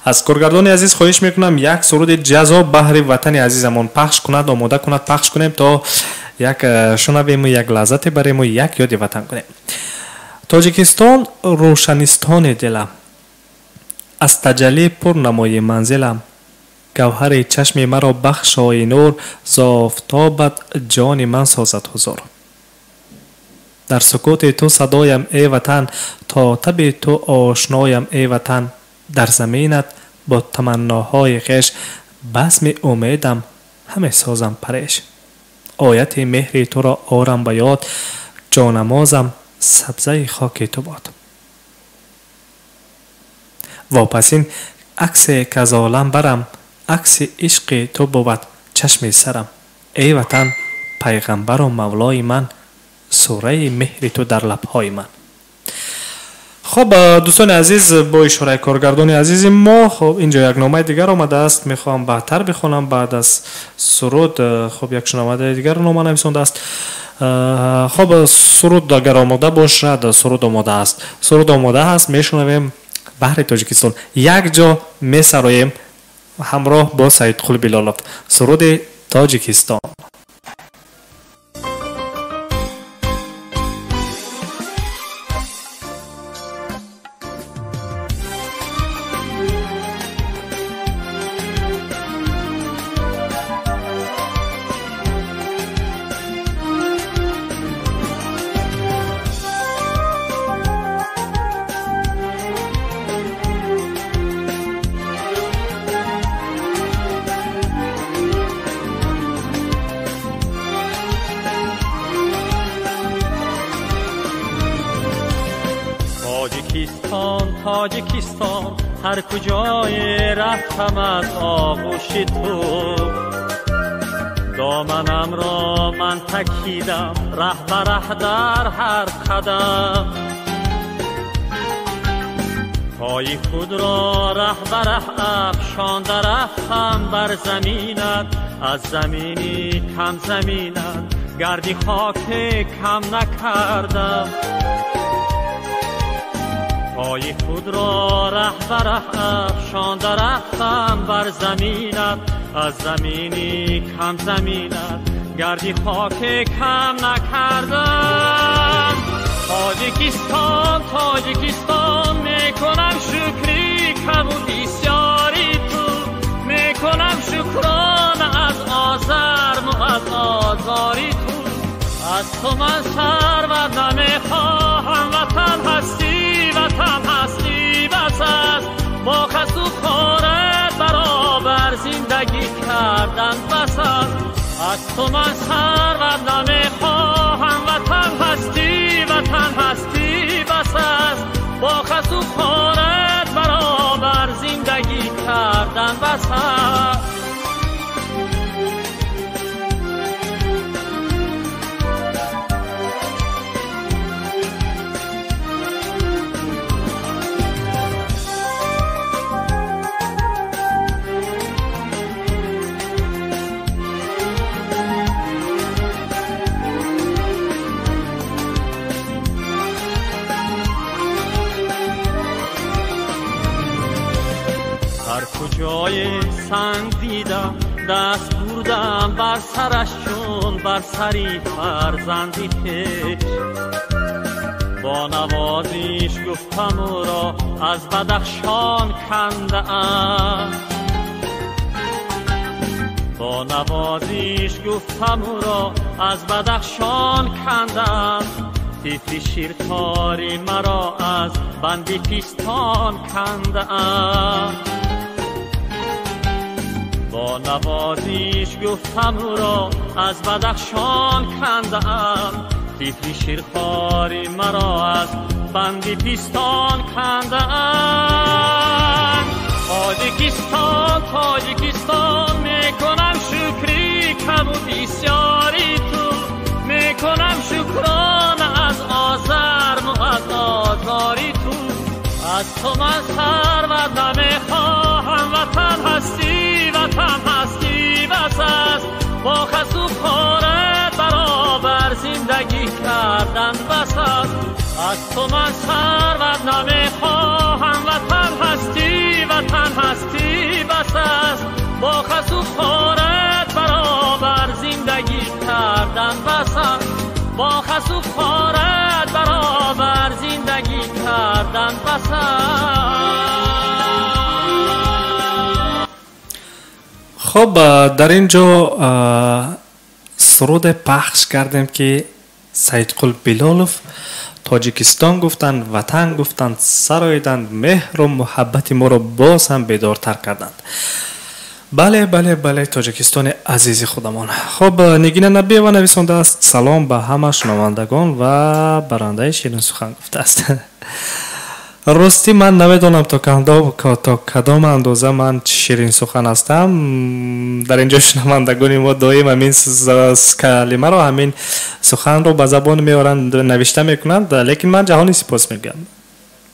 Speaker 3: Аз коргардони азиз хоҳиш мекунам як суруди ҷазо баҳри ватани азизамон пахш кунад, омода кунад, пахш кунем то як шунавему, як лаззате барему, як ёди ватан кунем. Тоҷикистон рӯшанистони дилам, аз таҷаллӣ пур намои манзилам, Гавҳари чашми маро бахшои нур, зофтобат ҷони ман созад ҳузур. Дар сукути ту садоям эй ватан, то таби ту ошноям эй ватан. Дар заминат бо таманноҳои хеш, базми умедам ҳаме созам пареш. Ояти меҳри туро орам ба ёд, ҷонамозам сабзаи хоки ту бод. Вопасин аксе к аз олам барам, акси ишқи ту бувад чашми сарам. Эй ватан, пайғамбару мавлои ман, сураи меҳри ту дар лабҳои ман. Хуб, дӯстони азиз, бо ишораи коргардони азизи мо, хуб, инҷо як номаи дигар омадааст, мехоҳам баъдтар бихонам, баъд аз суруд. Хуб, як шунавандаи дигар нома нависондааст. Хуб, суруд агар омода бошад, суруд омода аст. Суруд омода аст, мешунавем баҳри Тоҷикистон. Якҷо месароем ҳамроҳ бо Саидқул Билолов. Суруди Тоҷикистон.
Speaker 6: Тоҷикистон, ҳар куҷое рафтам аз оғӯши ту, доманамро ман такидам раҳ ба раҳ дар ҳар қадам. Пои худро раҳ ба раҳ афшонда рафтам бар заминат, аз замини кам заминат гарди хоке кам накардам. Пои худро раҳ ба раҳ афшонда рафтам бар заминат, аз замини кам заминат гарди хоке кам накардам. Тоҷикистон, Тоҷикистон, мекунам шукри каму бисёри ту, мекунам шукрона аз озарму аз озори ту. Аз ту ман сарват намехоҳам, ватан ҳастӣ, ватан ҳастӣ бас аст. Бо хасу хорат баробар зиндагӣ кардан бас аст. Аз ту ман сарват намехоҳам, ватан ҳастӣ, ватан ҳастӣ бас аст. Бо хасу хорат баробар зиндагӣ кардан бас аст. Куҷое санг дидам, даст бурдам бар сараш чун бар сари фарзанди хеш. Бо навозиш гуфтам ӯро аз Бадахшон кандаам. Бо навозиш гуфтам ӯро аз Бадахшон кандаам. Тифли ширхори маро аз банди пистон кандаам. Бо навозиш гуфтам ӯро аз Бадахшон кандаам. Тифли ширхори маро аз банди пистон кандаам. Тоҷикистон, Тоҷикистон, мекунам шукри каму бисёри ту, мекунам шукрона аз озарму аз озори ту. Аз ту ман сарват намехоҳам, ватан ҳастӣ, ватан ҳастӣ бас аст. Бо хасу хорат баробар зиндагӣ кардан бас аст. Аз ту ман сарват намехоҳам, ватан ҳастӣ, ватан ҳастӣ бас аст. Бо хасу хорат баробар зиндагӣ кардан бас аст. Бо хасу хорат баробар зиндагӣ кардан бас аст.
Speaker 3: Хуб, дар ин ҷо суруде пахш кардем, ки Саидқул Билолов Тоҷикистон гуфтанд, ватан гуфтанд, сароиданд, меҳру муҳаббати моро боз ҳам бедортар карданд. Бале, бале, бале, Тоҷикистони азизи худамон. Хуб, Нигина Набиева нависондааст: салом ба ҳама шунавандагон ва барандаи ширинсухан гуфтааст. Ростӣ ман намедонам то кадом андоза ман ширинсухан ҳастам. Дар ин ҷо шунавандагони мо доим ҳамин калимаро, ҳамин суханро ба забон меоранд, навишта мекунанд, лекин ман ҷаҳони сипос мегӯям.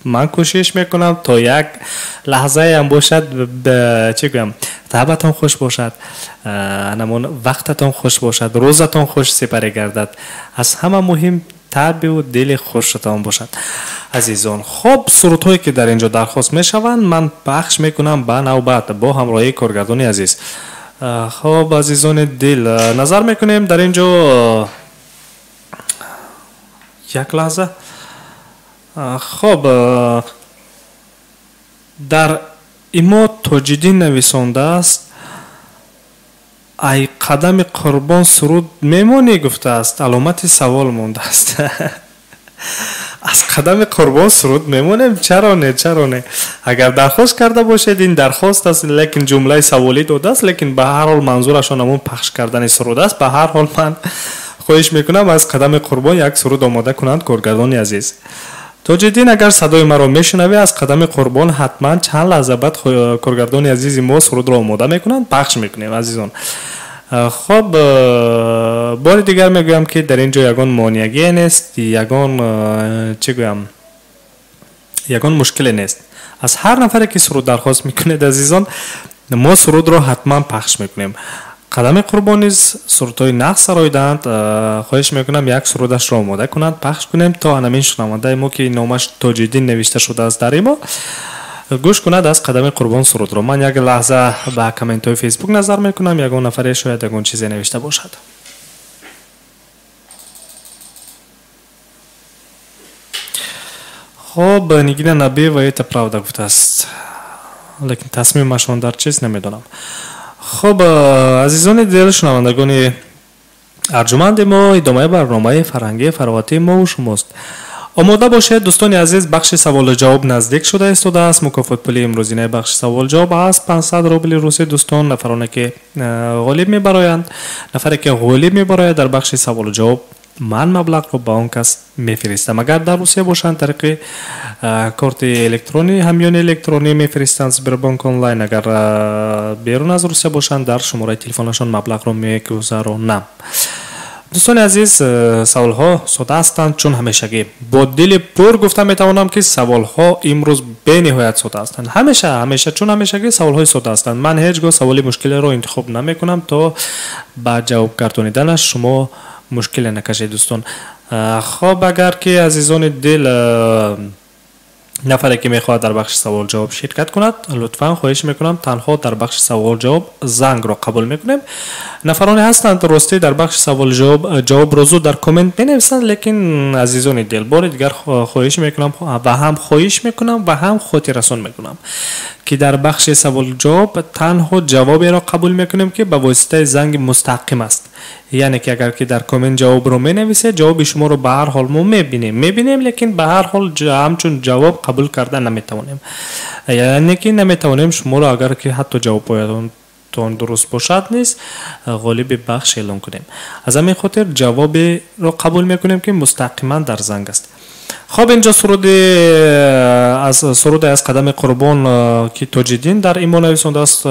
Speaker 3: Ман кӯшиш мекунам то як лаҳзаеам бошад, чӣ гӯям, табатон хуш бошад, намон вақтатон хуш бошад, рӯзатон хуш сипарӣ гардад. Аз ҳама муҳим табиу дили хушатон бошад, азизон. Хуб, сурудҳое ки дар ин ҷо дархост мешаванд, ман пахш мекунам ба навбат бо ҳамроҳии коргардони азиз. Хуб, азизони дил, назар мекунем дар ин ҷо як лаҳза. Хуб, дар имо Тоҷиддин нависондааст: ай қадами Қурбон суруд мемонӣ гуфтааст, аломати савол мондааст. Аз қадами Қурбон суруд мемонем? Чаро не, чаро не? Агар дархост карда бошед, ин дархост аст, лекин ҷумлаи саволӣ додааст, лекин ба ҳар ҳол манзурашон ҳамон пахш кардани суруд аст. Ба ҳар ҳол ман хоҳиш мекунам аз қадами Қурбон як суруд омода кунанд коргардони азиз. Тоҷиддин, агар садои маро мешунавӣ, аз қадами Қурбон ҳатман чанд лаҳза баъд коргардони азизи мо сурудро омода мекунанд, пахш мекунем, азизон. Хуб, бори дигар мегӯям, ки дар ин ҷо ягон монеагие нест, ягон чӣ гӯям, ягон мушкиле нест. Аз ҳар нафаре ки суруд дархост мекунед, азизон, мо сурудро ҳатман пахш мекунем. Қадами Қурбон низ сурудҳои нағз сароидаанд. Хоҳиш мекунам як сурудашро омода кунанд, пахш кунем, то анамин шунавандаи мо, ки номаш Тоҷиддин навишта шудааст дар имо, гӯш кунад аз қадами Қурбон сурудро. Ман як лаҳза ба комментҳои Фейсбук назар мекунам, ягон нафаре шояд ягон чизе навишта бошад. Хуб, Нигина Набиева это правда гуфтааст, лекин тасмимашон дар чист намедонам. Хуб, азизони дил, шунавандагони арҷуманди мо, идомаи барномаи фарҳангии фароғатии мову шумост. Омода бошед, дӯстони азиз, бахши саволу ҷавоб наздик шуда истодааст. Мукофот пули имрӯзинаи бахши саволу ҷавоб аст 500 рубли русӣ. Дӯстон, нафароне ки ғолиб мебароянд, нафаре ки ғолиб мебарояд дар бахши саволу ҷавоб, ман маблағро ба он кас мефиристам. Агар дар Русия бошанд, тариқи корти электронӣ, ҳамёни электронӣ мефиристанд Сбербанк онлайн. Агар берун аз Русия бошанд, дар шумораи телефонашон маблағро мегузаронам. Дӯстони азиз, саволҳо сода ҳастанд, чун ҳамешагӣ. Бо дили пур гуфта метавонам, ки саволҳо имрӯз бениҳоят сода ҳастанд. Ҳамеша, ҳамеша, чун ҳамешагӣ саволҳои сода ҳастанд. Ман ҳеҷ гоҳ саволи мушкилеро интихоб намекунам, то ба ҷавоб гардониданаш шумо мушкиле накашед, дӯстон. Хоб, агар ки азизони дил, нафаре ки мехоҳад дар бахши савол ҷавоб ширкат кунад, лутфан хоҳиш мекунам, танҳо дар бахши савол ҷавоб зангро қабул мекунем. Нафароне ҳастанд, ростӣ, дар бахши савол ҷавоб ҷавобро зуд дар коммент менависанд, лекин азизони дил, бори дигар хоҳиш мекунам ва ҳам хоҳиш мекунам ва ҳам хотиррасон мекунам, ки дар бахши савол ҷавоб танҳо ҷавоберо қабул мекунем, ки ба воситаи занги мустақим аст. Яъне ки агар ки дар коммент ҷавобро менависед, ҷавоби шуморо ба ҳар ҳол мо мебинем, лекин ба ҳар ҳол ҳамчун ҷавоб қабул карда наметавонем. Яъне ки наметавонем шуморо, агар ки ҳатто ҷавобҳоятон дуруст бошад, низ ғолиби бахш эълон кунем. Аз ҳамин хотир ҷавоберо қабул мекунем, ки мустақиман дар занг аст. Хоб, инҷо суруде аз қадами Қурбон, ки Тоҷиддин дар имо нависондааст,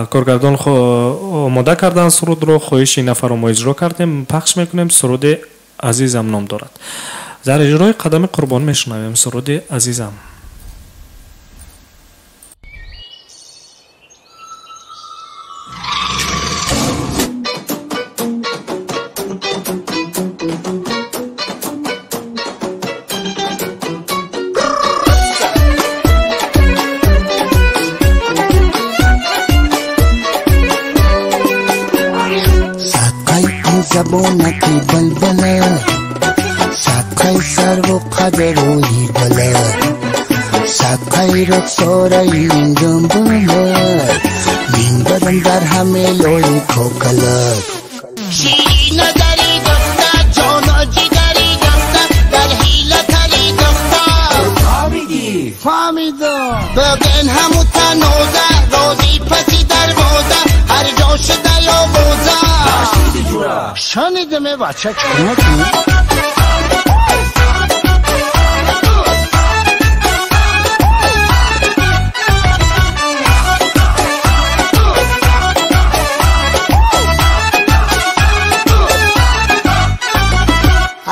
Speaker 3: коргардон омода карданд сурудро, хоҳиши нафарро мо иҷро кардем, пахш мекунем. Суруди Азизам ном дорад. Дар иҷрои қадами Қурбон мешунавем суруди Азизам.
Speaker 7: Забонаки балбала, садқаи сарву қадрӯи бала, садқаи рухсораи миндумбула, мин Мембарам дар ҳаме лои кокалак.
Speaker 8: Ширин назари духтар, ҷону ҷигари духтар, дар ҳила тари духтар.
Speaker 7: Фаҳмидӣ? Фаҳмидам.
Speaker 8: Бигин ҳаму таноза, рози паси дарвоза, ҳар ҷо шуда овоза.
Speaker 7: Шунидам, э бача, чӣ мекунӣ?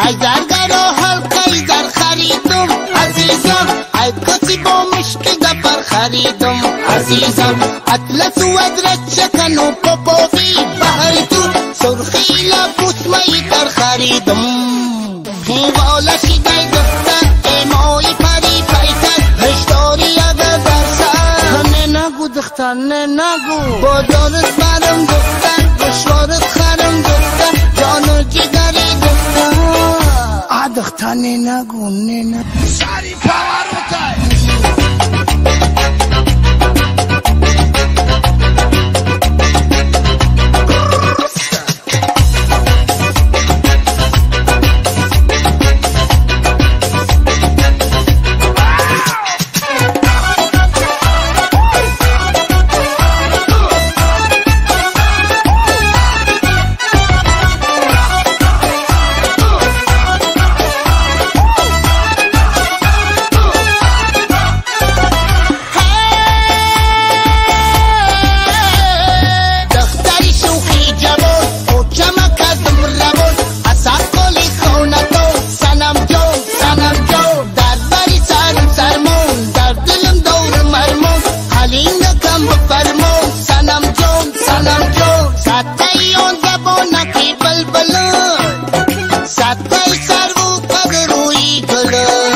Speaker 8: Ай заргаро ҳалқаи зар харидум, азизам, ай коси бо мушки зафар харидум, азизам, атласу адрас шакану попови баҳри ту сурхи лабусмаи тар харидум. Хивола шидай духтар, эмои пари пайтар, ҳушдори ага бар сар.
Speaker 7: Не нагу, духтар, не нагу.
Speaker 8: Бозорат барам духтар, гӯшворат харам духтар, ҷону ҷигари духтар.
Speaker 7: А духтар, не нагу, не нагу.
Speaker 8: Сари паваротай. Духтари шӯхи ҷавон, очама кардум равон, асар коли хонатон, санам ҷон, санам ҷон, дар бари сарм сармон, дар дилам дорум армон, ҳалинакам бифармон, санам ҷон, санам ҷон, садқаи он забонаки булбулон, садқаи сарву қадрӯи гулон,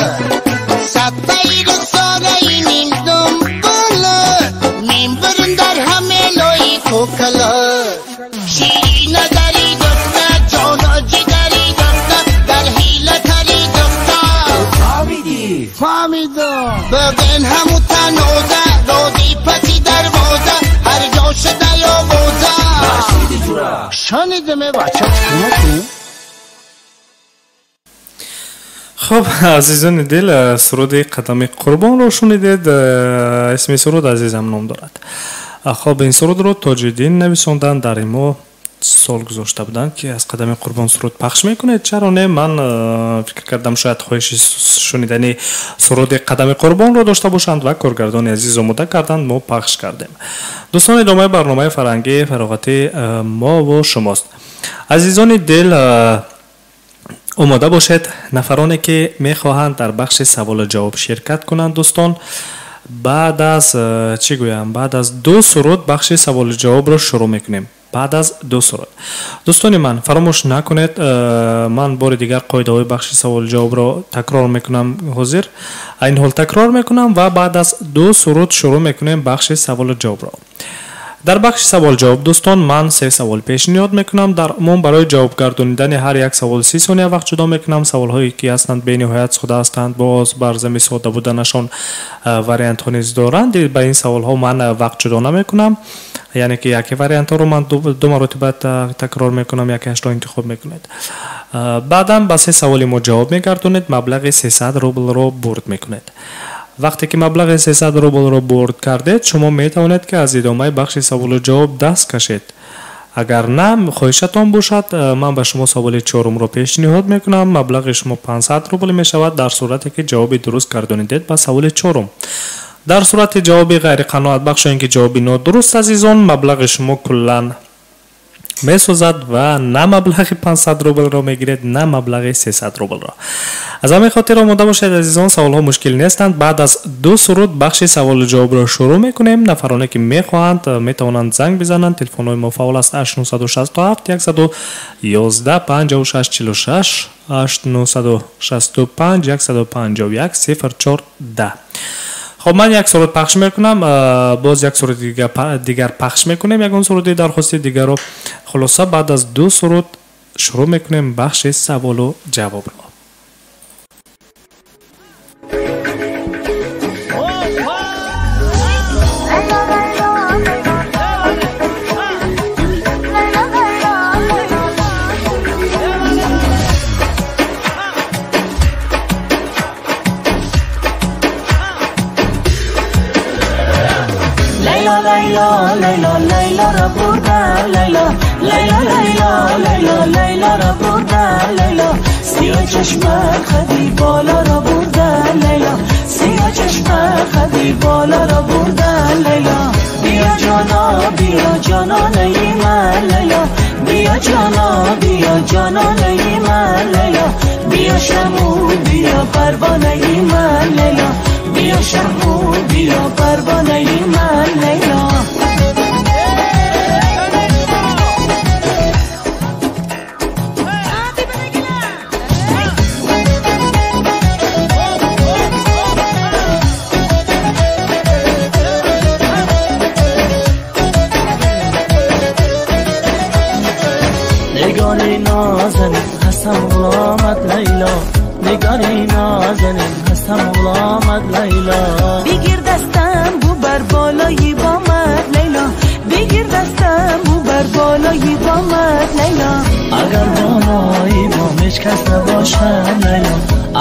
Speaker 8: садқаи рухсораи нимдумбулон, мембарам дар ҳаме лои кокалон. Ширин назари духтар, ҷону ҷигари духтар, дар ҳила тари духтар.
Speaker 7: Фаҳмидӣ? Фаҳмидам.
Speaker 8: Бигин ҳаму таноза, рози паси дарвоза, ҳар ҷо шуда овоза.
Speaker 7: Шунидам, э бача, чӣ мекунӣ?
Speaker 3: Хуб, азизони дил, суруди Қадами Қурбонро шунидед. Исми суруд Азизам ном дорад. Хуб, ин сурудро Тоҷиддин нависонданд, дар ин мо сол гузошта буданд, ки аз Қадами Қурбон суруд пахш мекунед. Чаро не? Ман фикр кардам, шояд хоҳиши шунидани суруди Қадами Қурбонро дошта бошанд ва коргардони азиз омода карданд, мо пахш кардем. Дӯстон, идомаи барномаи фарҳангии фароғатии мо шумост. Азизони дил, омода бошед. Нафароне ки мехоҳанд дар бахши саволу ҷавоб ширкат кунанд, дӯстон, баъд аз чӣ гӯям, баъд аз ду суруд бахши саволу ҷавобро шурӯъ мекунем. Баъд аз ду суруд, дӯстони ман, фаромӯш накунед, ман бори дигар қоидаҳои бахши саволу ҷавобро такрор мекунам. Ҳозир айни ҳол такрор мекунам ва баъд аз ду суруд шурӯъ мекунем бахши саволу ҷавобро. Дар бахши савол-ҷавоб, дӯстон, ман се савол пешниҳод мекунам. Дар умум барои ҷавоб гардонидани ҳар як савол 30 сония вақт ҷудо мекунам. Саволҳое ки ҳастанд, бениҳоят сода ҳастанд, боз бар зами сода буданашон вариантҳо низ доранд. Ба ин саволҳо ман вақт ҷудо намекунам, яъне ки яке вариантҳоро ман ду маротиба такрор мекунам, якеашро интихоб мекунед. Баъдан ба се саволи мо ҷавоб мегардонед, маблағи 300 рублро бурд мекунед. Вақте ки маблағи 300 рублро бурд кардед, шумо метавонед, ки аз идомаи бахши саволу ҷавоб даст кашед. Агар на хоҳишатон бошад, ман ба шумо саволи чорумро пешниҳод мекунам. Маблағи шумо 500 рубл мешавад дар сурате ки ҷавоби дуруст гардонидед ба саволи чорум. Дар сурати ҷавоби ғайриқаноатбахш ё ин ки ҷавоби нодуруст, азизон, маблағи шумо куллан месӯзад ва на маблағи 500 рублро мегиред, на маблағи 300 рублро. Аз ҳамин хотир омода бошед, азизон, саволҳо мушкил нестанд. Баъд аз ду суруд бахши саволу ҷавобро шурӯъ мекунем. Нафароне ки мехоҳанд, метавонанд занг бизананд. Телефонҳои мо фаъол аст: 8967 111 56 46, 8965 151 04 10. Хоб, ман як суруд пахш мекунам, боз як суруди дигар пахш мекунем, ягон суруди дархости дигарро. Хулоса, баъд аз ду суруд шурӯъ мекунем бахши саволу ҷавобро.
Speaker 2: لیلا لیلا لیلا را بردن لیلا لیلا لیلا لیلا لیلا را بردن لیلا سیاه چشمک خدی بالا را بردن لیلا سیاه چشمک خدی بالا را بردن لیلا بیا جانا بیا جانانه من لیلا بیا جانا بیا جانانه من لیلا بیا شمو بیا پروانه من لیلا بیا شمو بیا پروانه من لیلا.
Speaker 4: نگاری نازنین هستم غلامت لیلا نگاری نازنین هستم غلامت لیلا
Speaker 1: بگیر دستم بو بر بالای بامت لیلا بگیر دستم بو بر بالای بامت لیلا
Speaker 4: اگر بالای بامش کس نباشد لیلا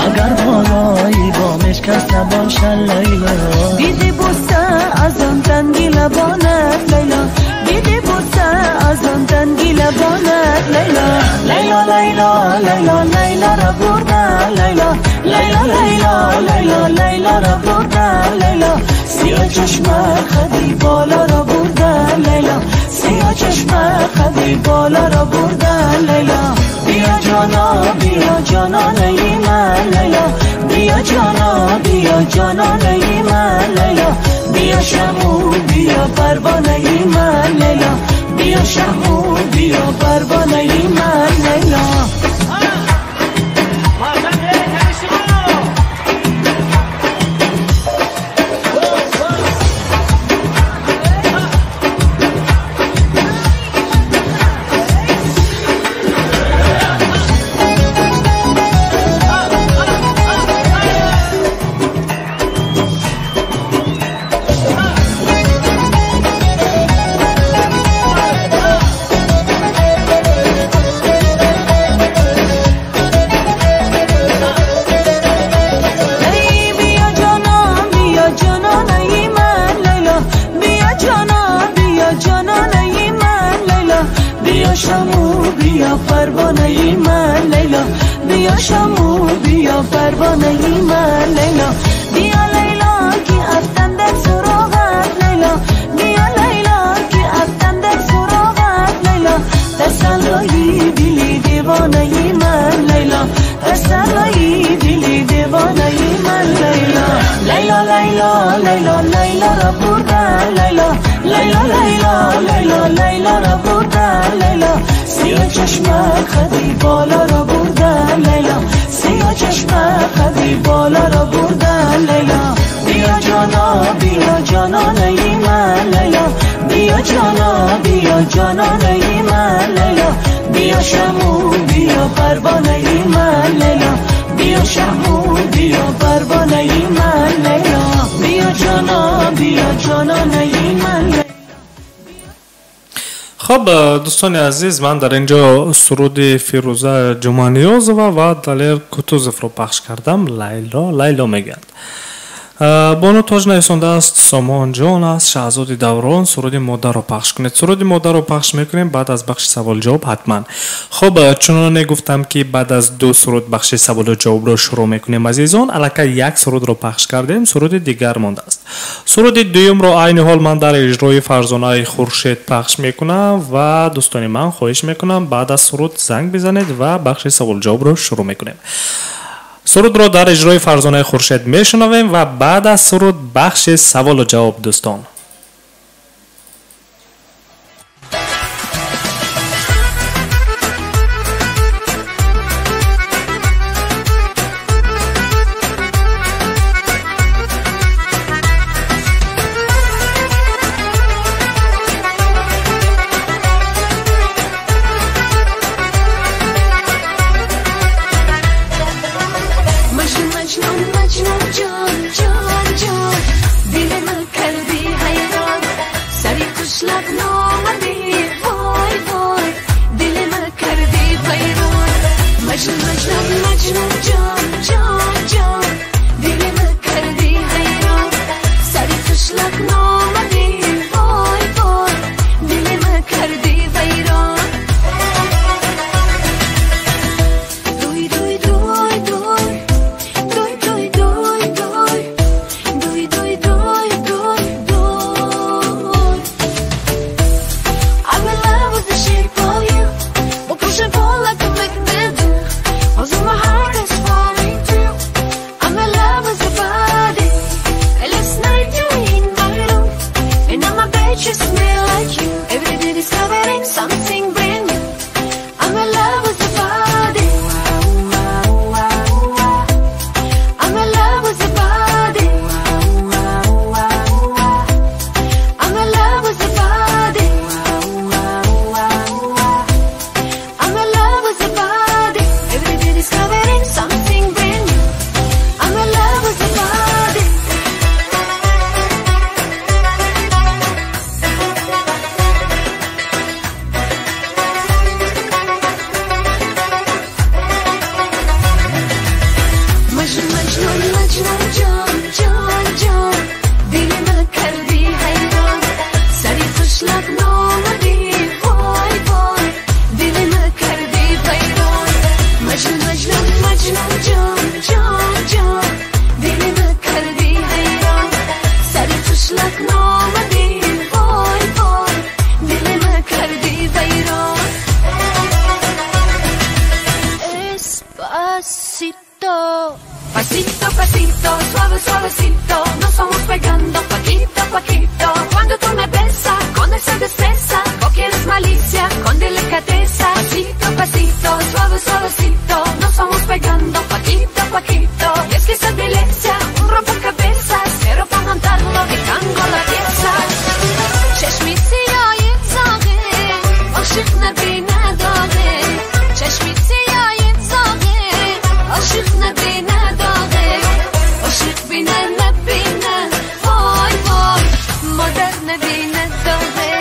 Speaker 4: اگر بالای بامش کس نباشد لیلا
Speaker 1: بیده بوسه از آن تنگی لبانت لیلا بیده بوسه از آن تنگی لبانت لیلا
Speaker 2: لیلا لیلا لیلا لیلا را بردن لیلا لیلا لیلا لیلا لیلا را بردن لیلا سیاه چشمک خدی بالا را بردن لیلا سیاه چشمک خدی بالا را بردن لیلا بیا جانا بیا جانانه من لیلا بیا جانا بیا جانانه من لیلا بیا شمو بیا پروانه من لیلا بیا شمو بیا پروانه من لیلا.
Speaker 1: بیا پروانه من لیلا بیا شمو بیا پروانه من لیلا بیا لیلا که افتم در سراغت لیلا بیا لیلا که افتم در سراغت لیلا تسلای دلی دیوانه من لیلا تسلای دلی دیوانه من لیلا لیلا لیلا لیلا لیلا را بردن لیلا لیلا لیلا لیلا لیلا را بردن لیلا سیاه چشمک خدی بالا را بردن لیلا سیاه چشمک خدی بالا را بردن لیلا بیا جانا بیا جانانه من لیلا بیا جانا بیا جانانه من لیلا بیا شمو بیا پروانه من لیلا بیا شمو بیا پروانه من لیلا بیا جانا بیا جانانه من لیلا.
Speaker 3: خب دوستان عزیز، من در اینجا سرود فیروزه جمانیوزова و دلیر کتوزов رو پخش کردم. لیلا لیلا میگند. бону тоҷ нависондааст Сомон ҷон аст Шаҳзоди Даврон суруди модарро пахш кунед. Суруди модарро пахш мекунем баъд аз бахши савол-ҷавоб ҳатман. Хуб, чуноне гуфтам ки баъд аз ду суруд бахши саволу ҷавобро шурӯъ мекунем. Азизон, аллакай як сурудро пахш кардем, суруди дигар мондааст. Суруди дуюмро айни ҳол ман дар иҷрои Фарзонаи Хуршед пахш мекунам ва дӯстони ман хоҳиш мекунам баъд аз суруд занг бизанед ва бахши савол-ҷавобро шурӯъ мекунем. Сурудро дар иҷрои Фарзонаи Хуршед мешунавем ва баъд аз суруд бахши саволу ҷавоб дӯстон.
Speaker 1: مجنون مجنون جان جان جان دل من کردی.
Speaker 9: pasito, suave, suavecito, nos vamos pegando poquito a poquito. Cuando tú me besas con esa destreza, o quieres malicia, con delicadeza. Pasito a pasito, suave, suavecito, nos vamos pegando poquito a poquito. Y es que esa violencia, un rompecabezas, pero para montarlo de tango la pieza. چشمی سیاه زاغه، عاشق نبینه داغه. چشمی سیاه زاغه، عاشق نبینه داغه. عاشق بینه نبینه، وای وای، مادر نبینه داغه.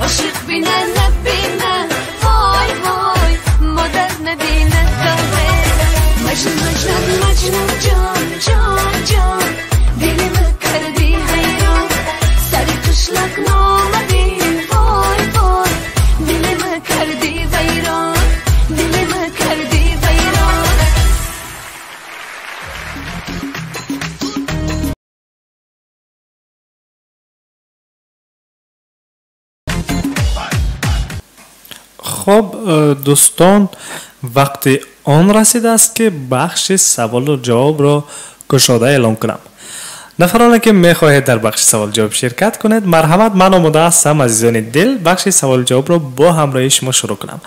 Speaker 9: عاشق بینه نبینه، وای وای، مادر نبینه داغه. مجنون مجنون مجنون جان جان جان، دلم کردی حیران. سری قشلق نامدی، وای وای، دلم کردی ویران، دلم کردی ویران.
Speaker 3: Хоб, дӯстон, вақти он расидааст, ки бахши саволу ҷавобро кушода эълон кунам. Нафароне ки мехоҳед дар бахши савол-ҷавоб ширкат кунед, марҳамат, ман омода ҳастам, азизони дил, бахши савол-ҷавобро бо ҳамроҳии шумо шурӯъ кунам.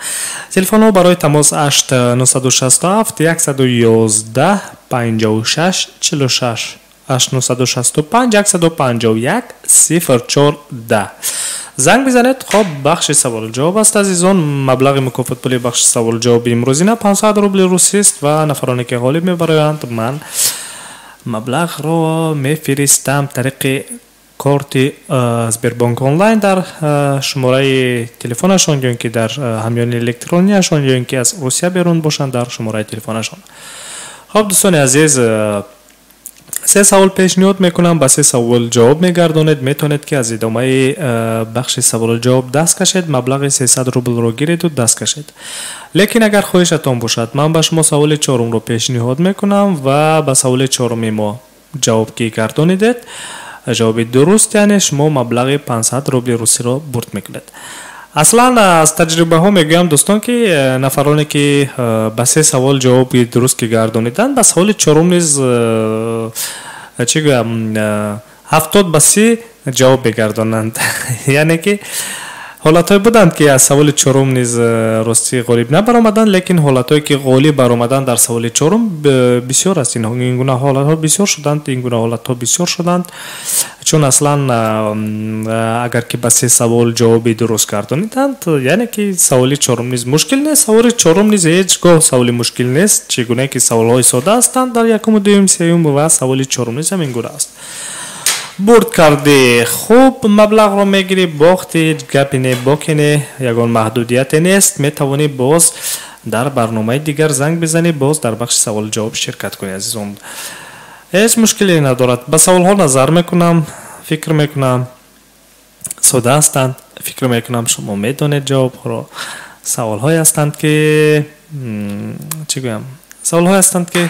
Speaker 3: Телефонҳо барои тамос 8 967 111 56 46, 8 965 151 04 10 занг бизанед. Хоб, бахши савол-ҷавоб аст, азизон. Маблағи мукофотпули бахши савол-ҷавоби имрӯзина 500 рубли русист ва нафароне ки ғолиб мебароянд, ман маблағро мефиристам тариқи корти Сбербанк онлайн дар шумораи телефонашон ё ин ки дар ҳамёни электронияшон, ё ин ки аз Русия берун бошанд, дар шумораи телефонашон. Хоб, дӯстони азиз, се савол пешниҳод мекунам, ба се савол ҷавоб мегардонед. Метавонед ки аз идомаи бахши саволу ҷавоб даст кашед, маблағи 300 рублро гиреду даст кашед. Лекин агар хоҳишатон бошад, ман ба шумо саволи чорумро пешниҳод мекунам ва ба саволи чоруми мо ҷавоб ки гардонидед, ҷавоби дуруст, яъне шумо маблағи 500 рубли русиро бурд мекунед. Аслан аз таҷрибаҳо мегӯям, дӯстон, ки нафароне ки ба се савол ҷавоби дуруст ки гардониданд, ба саволи чорум низ, чӣ гӯям, 70 ба 30 ҷавоб мегардонанд. Яъне ки ҳолатҳое буданд, ки аз саволи чорум низ ростӣ ғолиб набаромаданд, лекин ҳолатҳое ки ғолиб баромаданд дар саволи чорум бисёр аст. Ин гуна ҳолатҳо бисёр шуданд, ин гуна ҳолатҳо бисёр шуданд, чун аслан агар ки ба се савол ҷавоби дуруст гардониданд, яъне ки саволи чорум низ мушкил нест. Саволи чорум низ ҳеҷ гоҳ саволи мушкил нест. Чӣ гуна ки саволҳои сода ҳастанд дар якуму, дуюм, сеюм, ва саволи чорум низ ҳамин гуна аст. Бурд кардӣ, хуб, маблағро мегирӣ, бохтӣ, ҳеҷ гапе не, боке не, ягон маҳдудияте нест. Метавонӣ боз дар барномаи дигар занг бизанӣ, боз дар бахши саволу ҷавоб ширкат кунӣ. Азизон, ҳеҷ мушкиле надорад. Ба саволҳо назар мекунам, фикр мекунам, сода ҳастанд. Фикр мекунам, шумо медонед ҷавобҳоро. Саволҳое ҳастанд ки, чӣ гӯям, саволҳое ҳастанд ки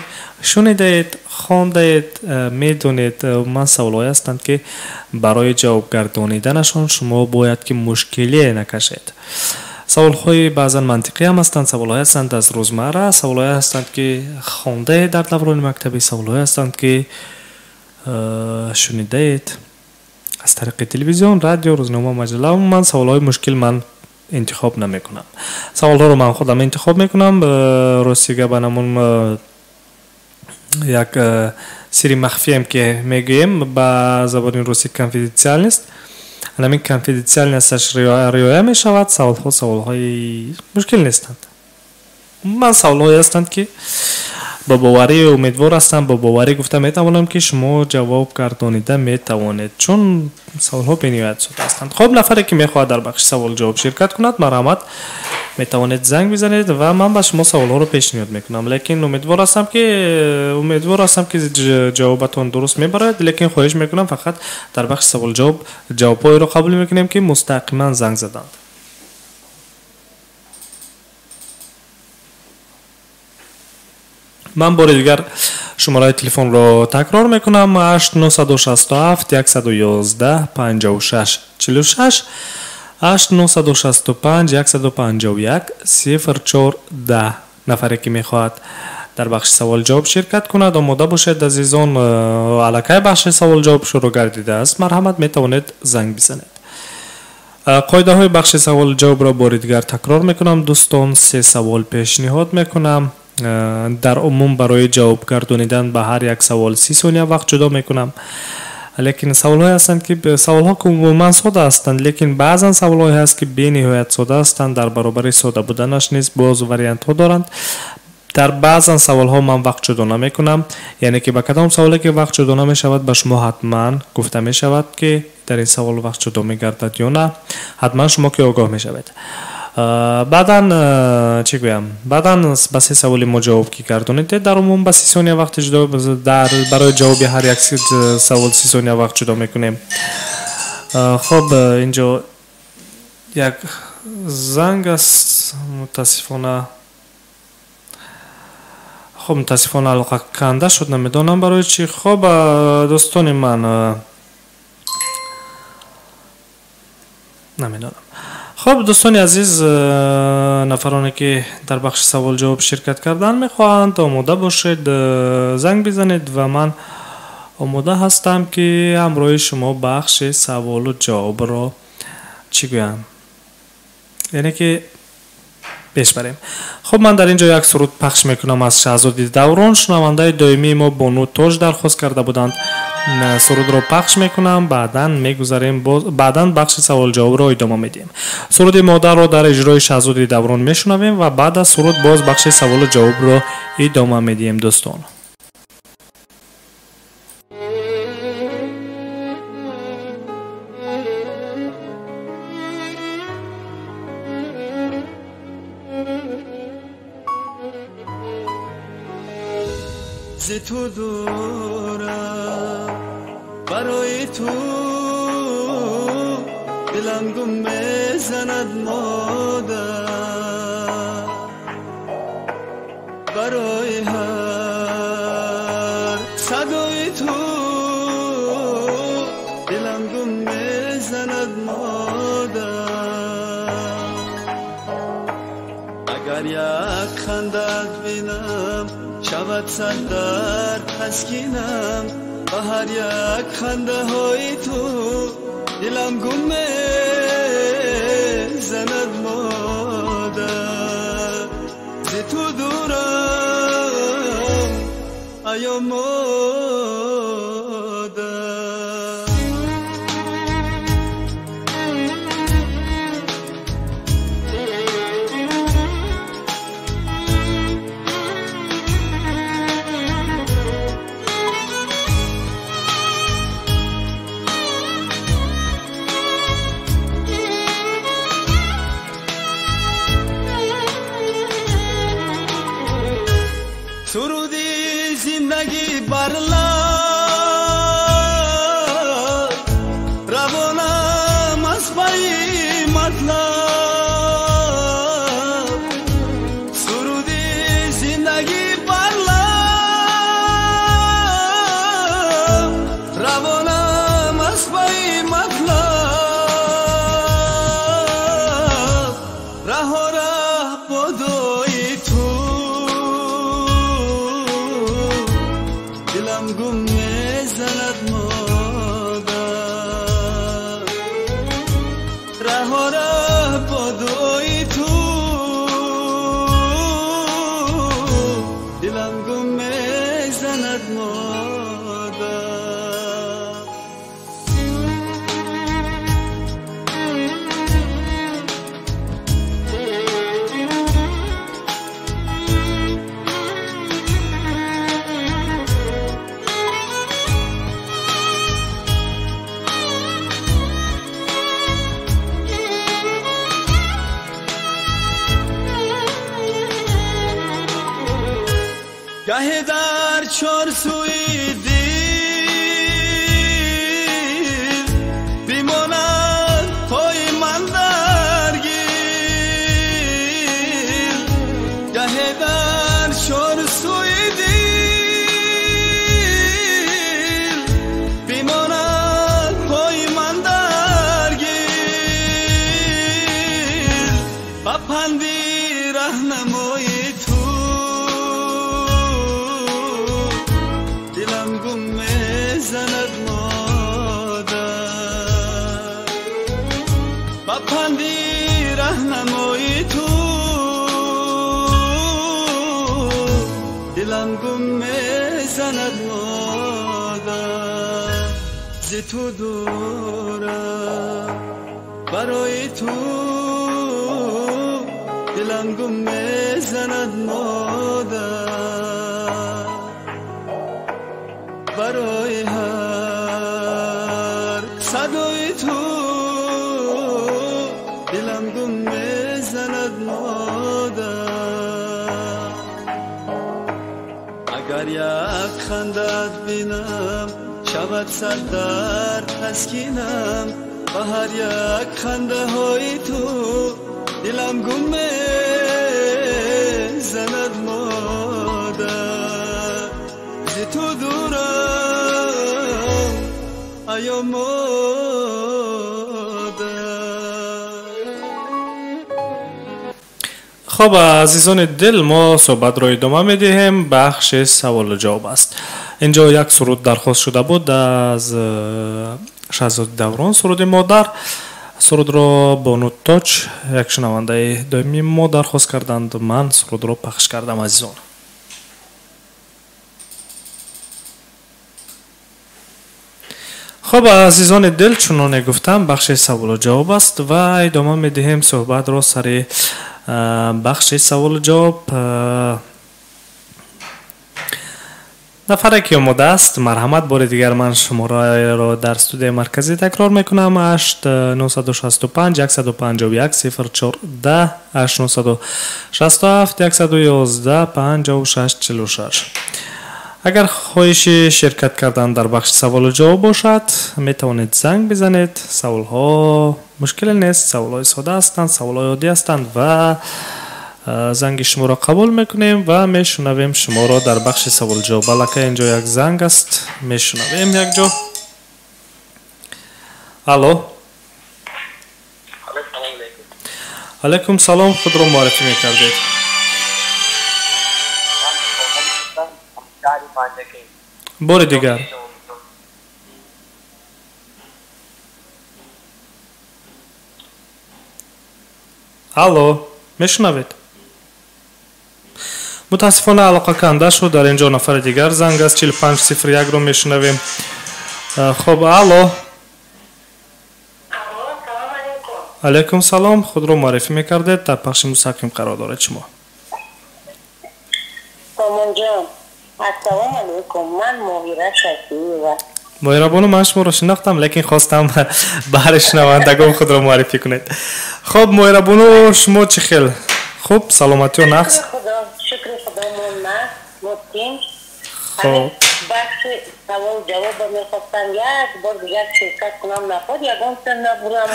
Speaker 3: шунидаед, хондаед, медонед. Ман саволҳое ҳастанд, ки барои ҷавобгардониданашон шумо бояд ки мушкилие накашед. Саволҳои баъзан мантиқӣ ҳам ҳастанд, саволҳое ҳастанд аз рӯзмарра, саволҳое ҳастанд ки хондаед дар даврони мактабӣ, саволҳое ҳастанд ки шунидаед аз тариқи телевизион, радио, рӯзнома, маҷалла. Умуман саволҳои мушкил ман интихоб намекунам. Саволҳоро ман худам интихоб мекунам. Рости гап, анамон як сири махфием ки мегӯем ба забони русӣ, конфиденциальность, анамин конфиденциальность аш риоя мешавад. Саволҳо саволҳои мушкил нестанд. Умуман саволҳое ҳастанд, ки бо боварӣ, умедвор ҳастам, бо боварӣ гуфта метавонам, ки шумо ҷавоб гардонида метавонед, чун саволҳо бениҳоят сода ҳастанд. Хоб, нафаре ки мехоҳад дар бахши савол ҷавоб ширкат кунад, марҳамат, метавонед занг бизанед ва ман ба шумо саволҳоро пешниҳод мекунам. Лекин умедвор ҳастам, ки ҷавобатон дуруст мебарояд. Лекин хоҳиш мекунам, фақат дар бахши савол-ҷавоб ҷавобҳоеро қабул мекунем, ки мустақиман занг заданд. Ман бори дигар шумораи телефонро такрор мекунам: 8 967 111 56 46, 8 965 151 04 10. Нафаре ки мехоҳад Дар бахши савол-ҷавоб ширкат кунад. Омода бошед, азизон, аллакай бахши савол-ҷавоб шурӯъ гардидааст. Марҳамат, метавонед занг бизанед. Қоидаҳои бахши савол-ҷавобро бори дигар такрор мекунам, дӯстон. Се савол пешниҳод мекунам. Дар умум барои ҷавоб гардонидан ба ҳар як савол 30 сония вақт ҷудо мекунам. Лекин саволҳое ҳастанд, ки саволҳо умуман сода ҳастанд, лекин баъзан саволҳое ҳаст, ки бениҳоят сода ҳастанд, дар баробари сода буданаш низ боз вариантҳо доранд. Дар баъзан саволҳо ман вақт ҷудо намекунам, яъне ки ба кадом саволе ки вақт ҷудо намешавад, ба шумо ҳатман гуфта мешавад, ки дар ин савол вақт ҷудо мегардад ё на. Ҳатман шумо ки огоҳ мешавед. Баъдан чӣ гӯям? Баъдан ба се саволи мо ҷавоб ки гардонидед, дар умум ба 30 сония вақт ҷудо, дар барои ҷавоби ҳар як савол 30 сония вақт ҷудо мекунем. Хоб, инҷо як занг аст, мутаассифона. Хоб, мутаассифона алоқа канда шуд, намедонам барои чӣ. Хоб, дӯстони ман, намедонам. Хоб, дӯстони азиз, нафароне ки дар бахши савол-ҷавоб ширкат кардан мехоҳанд, омода бошед, занг бизанед ва ман омода ҳастам, ки ҳамроҳи шумо бахши саволу ҷавобро чӣ гӯям, яъне ки пеш барем. Хоб, ман дар ин ҷо як суруд пахш мекунам аз Шаҳзоди Даврон. Шунавандаи доимии мо Бону Тоҷ дархост карда буданд. Сурудро пахш мекунам, баъдан мегузарем, баъдан бахши савол-ҷавобро идома медиҳем. Суруди модарро дар иҷрои Шаҳзоди Даврон мешунавем ва баъд аз суруд боз бахши саволу ҷавобро идома медиҳем, дӯстон.
Speaker 2: ز تو دورم برای تو دلم گم میزند مادر، برای هر صدای تو دلم گم میزند مادر. اگر یک خندت بینم شود صد درد تسکینم، به هر یک خنده های تو دلم گم میزند مادر. ز تو دورم ایا مادر. سرودی زندگی برلا روانم از پای مطلب، سرودی زندگی برلا روانم از پای مطلب، ره ره بدوی تو دلم گم میزند مادر، ره ره با دعای تو دلم گم میزند مادر. گه در چار سوی دل بماند پای من در گل، گه در چار سوی دل بماند پای من در گل، با پندی رهنمای تو گم میزند مادر ز تو دورم برای تو دلم گم میزند مادر برای هر صدای تو دلم گم میزند مادر اگر یک خندت بینم شود صد درد تسکینم به هر یک خنده های تو دلم گم میزند مادر ز تو دورم ایا مادر.
Speaker 3: خب عزیزان دل، ما صحبت را ادامه میدهیم. بخش سوال و جواب است. اینجا یک سرود درخواست شده بود از شهزاد دوران، سرود مادر. سرود را بانو تاج، یک شنونده دائمی ما، درخواست کردند. من سرود را پخش کردم عزیزان. خب عزیزان دل، چنانه گفتم بخش سوال و جواب است و ادامه میدهیم صحبت را سر بخش سوال و جواب. نفره که آماده است مرحمت. بار دیگر من شماره را در استودیو مرکزی تکرار میکنم: 8 965 151 04 10 8 967 111 56 46. اگر خواهش شرکت کردن در بخش سوال و جواب باشد می توانید زنگ بزنید. سوال ها مشکل نیست، سوال های ساده هستند، سوال های عادی هستند و زنگ شما را قبول میکنیم و میشنویم شما را در بخش سوال جواب. بلکه اینجا یک زنگ است، میشنویم یک جا. الو، علیکم سلام، خود را معرفی میکردید؟ بار دیگر. الو، میشنوید؟ متاسفانه علاقه کنده شد. در اینجا نفر دیگر زنگ است، 4501 رو میشنویم. خب الو، علیکم سلام، خود رو معرفی میکردید؟ در پخش مستقیم قرار دارد شما.
Speaker 10: سامان جان السلام علیکم، من ماهیره شفیعی.
Speaker 3: ماهیره بانو، من شما رو شناختم لیکن خواستم بهر شنوندگان خود رو معرفی کنید. خب ماهیره بانو، شما چی خیل؟ خب سلامتی و نقص؟
Speaker 10: شکر خدا ما نقص متین.
Speaker 3: خب
Speaker 10: بخش سوال جواب میخواستم یک بار دیگر شرکت کنم، نخود یگان سن نبرم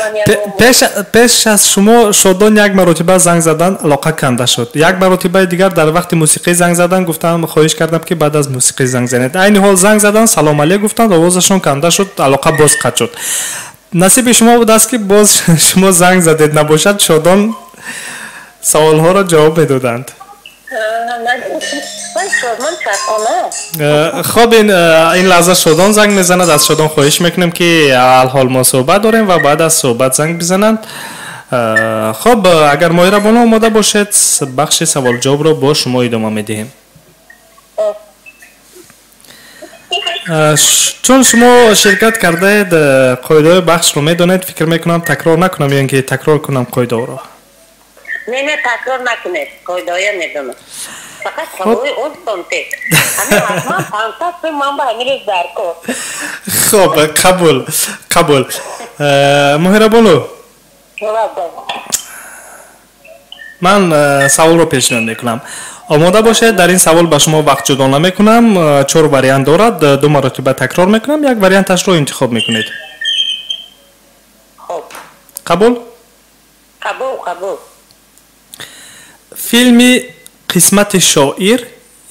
Speaker 10: من.
Speaker 3: پیش از شما شادان یک مرتبه زنگ زدن علاقه کنده شد. یک مرتبه دیگر در وقت موسیقی زنگ زدن گفتم، خواهش کردم که بعد از موسیقی زنگ زنید. عین حال زنگ زدن، سلام علیک گفتند، آوازشون کنده شد، علاقه باز قطع شد. نصیب شما بود است که باز شما زنگ زدید، نباشد شادان سوال ها را جواب میدادند. خب این لحظه شادان زنگ میزند. از شادان خواهش میکنیم که حال ما صحبت داریم و بعد از صحبت زنگ بزنند. خب اگر ماهیره بانو آماده باشید بخش سوال جواب را با شما ادامه میدهیم. چون شما شرکت کرده قاعده بخش رو میدانید، فکر میکنم تکرار نکنم یا اینکه تکرار کنم قاعده را.
Speaker 10: نه نه تکرار نکنید، قاعده میدونم. فقط سوال اون ته. همین حتما 500 من به همین روز در کن.
Speaker 3: خب قبول قبول. ماهیره بانو، من سوال رو پیشنهاد میکنم. آماده باشید. در این سوال به شما وقت جدا نمیکنم. 4 وریانت دارد، 2 مرتبه تکرار میکنم، یک وریانتش رو انتخاب میکنید.
Speaker 10: خب
Speaker 3: قبول؟
Speaker 10: قبول قبول.
Speaker 3: فیلم قسمت شاعر،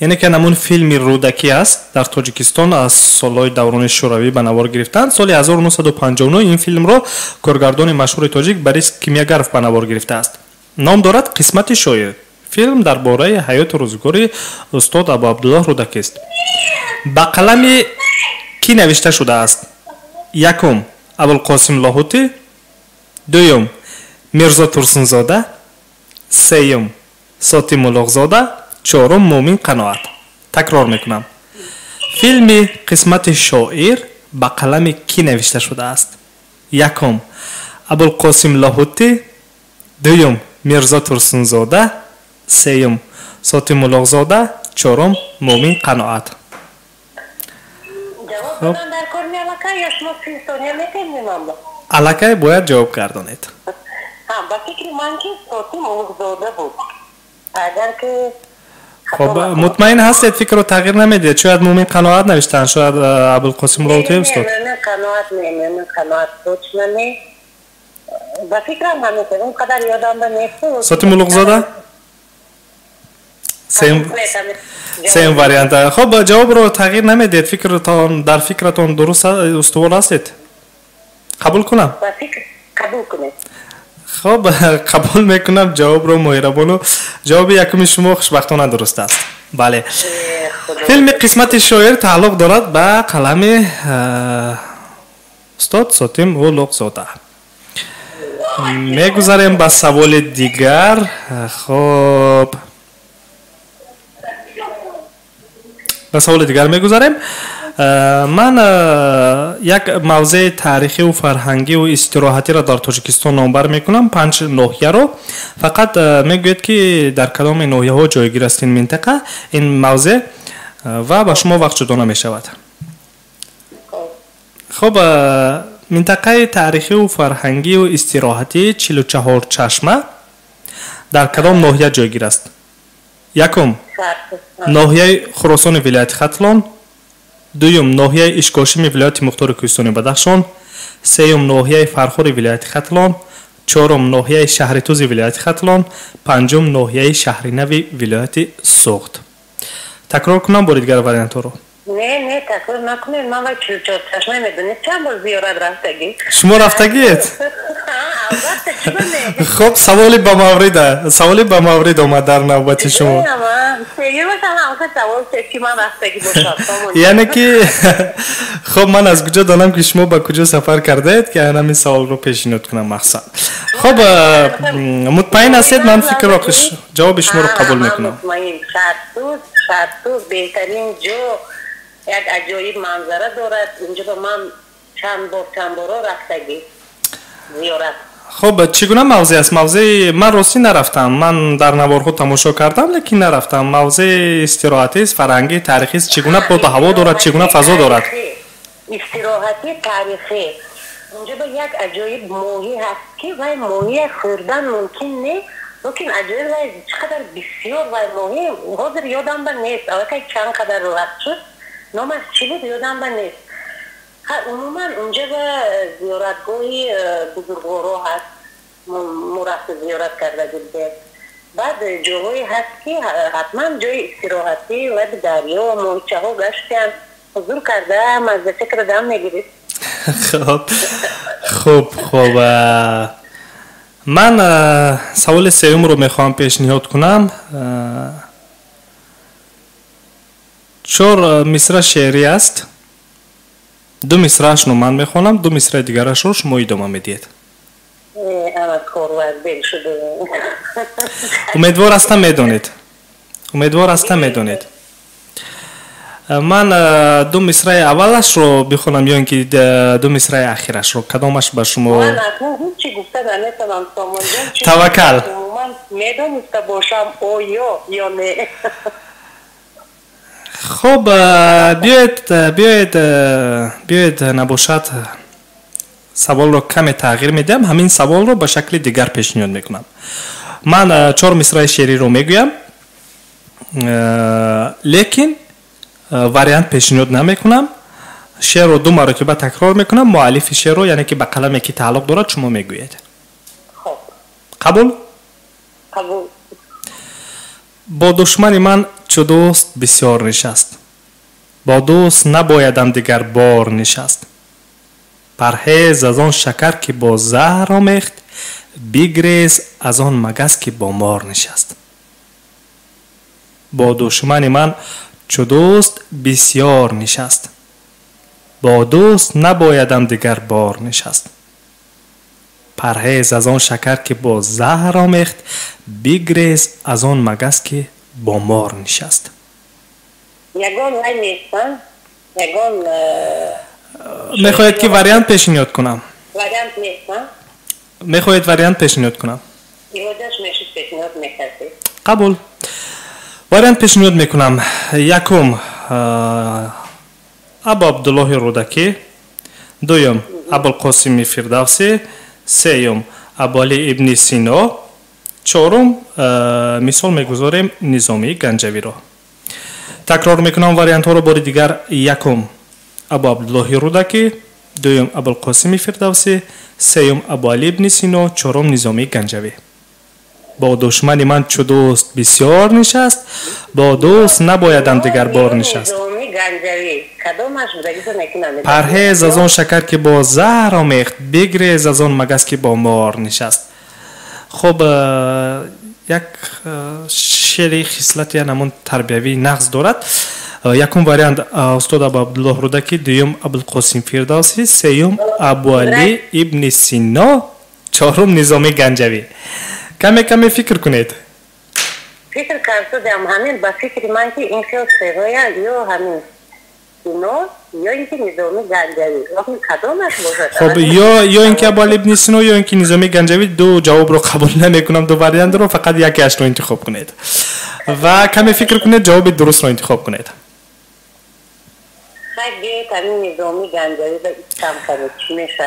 Speaker 3: یعنی که نمون فیلم رودکی است، در تاجیکستان از سالهای دوران شوروی به نوار گرفتند. سال 1959 این فیلم را کارگردان مشهور تاجیک باریس کیمیاگرف به نوار گرفته است. نام دارد قسمت شاعر. فیلم درباره حیات روزگاری استاد ابو عبدالله رودکی است. به قلم کی نوشته شده است؟ یکم ابوالقاسم لاهوتی، دوم میرزا تورسونزاده، سوم ساتی ملوقزاده، چهارم مومین قناعت. Такрор мекунам. Филми «Қисмати шоир» ба қалами кӣ навишта шудааст? Якум, Абулқосим Лоҳутӣ, дуюм, Мирзо Турсунзода, сеюм, Сотим Улуғзода, чорум, Муъмин Қаноат.
Speaker 10: Ҷавоб додан дар кор аллакай ё шумо 30 сония метавонед ман?
Speaker 3: Аллакай бояд ҷавоб гардонед.
Speaker 10: Ба фикри ман, ки Сотим Улуғзода буд, агар ки
Speaker 3: Хоб, мутмаин ҳастед, фикрро тағйир намедиҳед? Шояд Муъмин Қаноат навиштанд, шояд Абулқосим Лоҳутӣ, устод.
Speaker 10: Муъмин Қаноат не, Муъмин Қаноат точно не. Ба фикрам ҳамин, он қадар ёдам нест.
Speaker 3: Сотим Улуғзода, сеюм вариант. Хоб, ҷавобро тағйир намедиҳед, фикртон, дар фикратон дуруст устувор ҳастед? Қабул кунам?
Speaker 10: Қабул кунед.
Speaker 3: Хоб, қабул мекунам ҷавобро, Моҳирабону. Ҷавоби якуми шумо хушбахтона дуруст аст. Бале, филми «Қисмати шоир» тааллуқ дорад ба қалами устод Сотим Улуғзода. Мегузарем ба саволи дигар. Хоб, ба саволи дигар мегузарем. Ман як мавзеи таърихиву фарҳангиву истироҳатиро дар Тоҷикистон номбар мекунам, панҷ ноҳияро. Фақат мегӯед, ки дар кадоми ноҳияҳо ҷойгир аст ин минтақа, ин мавзеъ, ва ба шумо вақт ҷудо намешавад. Хоб, минтақаи таърихиву фарҳангиву истироҳатии Чилу Чаҳор Чашма дар кадом ноҳия ҷойгир аст? Якум, ноҳияи Хуросони вилояти Хатлон, дуюм, ноҳияи Ишкошими вилояти Мухтори Кӯҳистони Бадахшон, сеюм, ноҳияи Фархори вилояти Хатлон, чорум, ноҳияи Шаҳритузи вилояти Хатлон, панҷум, ноҳияи Шаҳринави вилояти Суғд. Такрор кунам бори дигар вариантҳоро?
Speaker 10: Не, не, такрор накунед. Ман вай Чилучор Чашма медонед, чанд бор зиёрат рафтагӣ.
Speaker 3: Шумо рафтагиед?
Speaker 10: Албатта, чиба не.
Speaker 3: Хоб, саволи ба маврида, саволи ба маврид омад дар навбати шумо.
Speaker 10: Савол ки ман рафтагӣ бошам.
Speaker 3: Яъне ки, хоб, ман аз куҷо донам, ки шумо ба куҷо сафар кардаед, ки ҳамин саволро пешниҳод кунам махсусан? Хоб, мутмаин ҳастед? Ман фикрро, ҷавоби шуморо қабул мекунам.
Speaker 10: Шаҳртуз беҳтарин ҷо, як аҷоиб манзара дорад. Инҷо ба ман чанд бор, чанд боро рафтагӣ зиёрат.
Speaker 3: Хоб, чӣ гуна мавзеъ аст мавзеи? Ман ростӣ нарафтам, ман дар наворҳо тамошо кардам, лекин нарафтам. Мавзеи истироҳатист, фарҳангӣ, таърихист? Чӣ гуна боду ҳаво дорад, чӣ гуна фазо дорад?
Speaker 10: Истироҳатӣ, таърихӣ. Унҷо ба як аҷоиб моҳӣ ҳаст, ки вай моҳия хӯрдан мумкин не, лекин аҷоиб, вай чӣ қадар бисёр вай моҳӣ, ҳозир ёдам ба нест, аллакай чанд қадар вақт шуд, номаш чӣ буд, ёдам ба нест. Умуман унҷа ба зиёратгоҳи бузургворо ҳаст, мо рафта зиёрат карда будем. Баъд ҷоҳое ҳаст, ки ҳатман ҷои истироҳатӣ, лаби дарё, моҳичаҳо гаштиан, ҳузур карда, мазза карда дам мегирифт.
Speaker 3: Хуб, ман саволи сеюмро мехоҳам пешниҳод кунам. Чор мисра шеърӣ аст. Ду мисраашро ман мехонам, ду мисраи дигарашро шумо идома медиҳед.
Speaker 10: Ама корвардел шуда.
Speaker 3: Умедвор ҳастам, медонед. Умедвор ҳастам, медонед. Ман ду мисраи аввалашро бихонам ё ин ки ду мисраи ахирашро? Кадомаш ба шумо?
Speaker 10: Ман акнун ҳеҷ гуфта наметавонам, Сомонҷон.
Speaker 3: Таваккал.
Speaker 10: Умуман медониста бошам оё ё не.
Speaker 3: Хоб, биёед, набошад, саволро каме тағйир медиҳам. Ҳамин саволро ба шакли дигар пешниҳод мекунам. Ман чор мисраи шеъриро мегӯям, лекин вариант пешниҳод намекунам. Шеърро ду маротиба такрор мекунам, муаллифи шеърро, яъне ки ба қаламе ки тааллуқ дорад, шумо мегӯед. Қабул?
Speaker 10: Қабул.
Speaker 3: Бо душмани ман чу дӯст бисёр нишаст, бо дӯст набоядам дигар бор нишаст. Парҳез аз он шакар, ки бо заҳр омехт, бигрез аз он магас, ки бо мор нишаст. Бо душмани ман чу дӯст бисёр нишаст, бо дӯст набоядам дигар бор нишаст. Парҳез аз он шакар, ки бо заҳр омехт, бигрез аз он магас, ки бо мор нишаст.
Speaker 10: Ягон вай нестам, ягон.
Speaker 3: Мехоҳед ки вариант пешниҳод кунам?
Speaker 10: Вариант нестам.
Speaker 3: Мехоҳед вариант пешниҳод кунам?
Speaker 10: Илоҷаш мешуд, пешниҳод мекардед.
Speaker 3: Қабул, вариант пешниҳод мекунам. Якум, Абу Абдуллоҳи Рӯдакӣ, дуюм, Абулқосими Фирдавсӣ, сеюм, Абуали ибни Сино, чорум, мисол мегузорем, Низомии Ганҷавиро. Такрор мекунам вариантҳоро бори дигар: якум, Абу Абдуллоҳи Рӯдакӣ, дуюм, Абулқосими Фирдавсӣ, сеюм, Абуали ибни Сино, чорум, Низомии Ганҷавӣ. Бо душмани ман чу дӯст бисёр нишаст, бо дӯст набоядам дигар бор нишаст. Парҳез аз он шакар, ки бо заҳр омехт, бигрез аз он магас, ки бо мор нишаст. Хуб, як шеъри хислати ҳамон тарбиявии нағз дорад. Якум вариант, устод Абу Абдуллоҳ Рӯдакӣ, дуюм, Абулқосим Фирдавсӣ, сеюм, Абуалӣ ибни Сино, чорум, Низоми Ганҷавӣ. Каме каме фикр кунед.
Speaker 10: Фикр кардам, ҳамин ба фикри ман ки ин хел шеърҳоя ё ҳамин Сино, ё ин ки Низоми Ганҷавӣ, кадомаш бошад?
Speaker 3: Хуб, ё ин ки Абуалӣ ибни Сино, ё ин ки Низоми Ганҷавӣ. Ду ҷавобро қабул намекунам, ду вариантро, фақат якеашро интихоб кунед ва каме фикр кунед, ҷавоби дурустро интихоб кунед.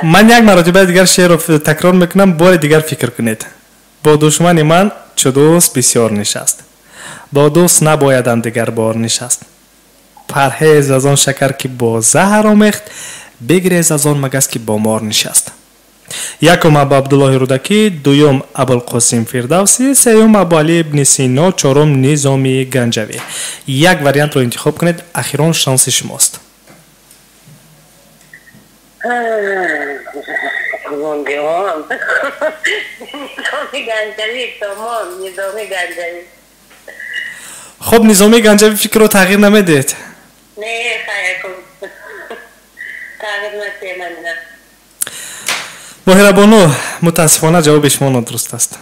Speaker 3: Ман як маротиба дигар шеърро такрор мекунам, бори дигар фикр кунед. Бо душмани ман чу дӯст бисёр нишаст, бо дӯст набоядам дигар бор нишаст. Парҳез аз он шакар, ки бо заҳр омехт, бигрез аз он магас, ки бо мор нишаст. Якум, Абу Абдуллоҳи Рӯдакӣ, дуюм, Абулқосим Фирдавсӣ, сеюм, Абуалӣ ибни Сино, чорум, Низоми Ганҷавӣ. Як вариантро интихоб кунед, ахирон шанси шумост. Хуб, Низоми Ганҷавӣ, фикрро тағйир намедиҳед?
Speaker 10: Не, хайр, тағйир натиҳам.
Speaker 3: Моҳирабону, мутаассифона, ҷавоби шумо нодуруст аст.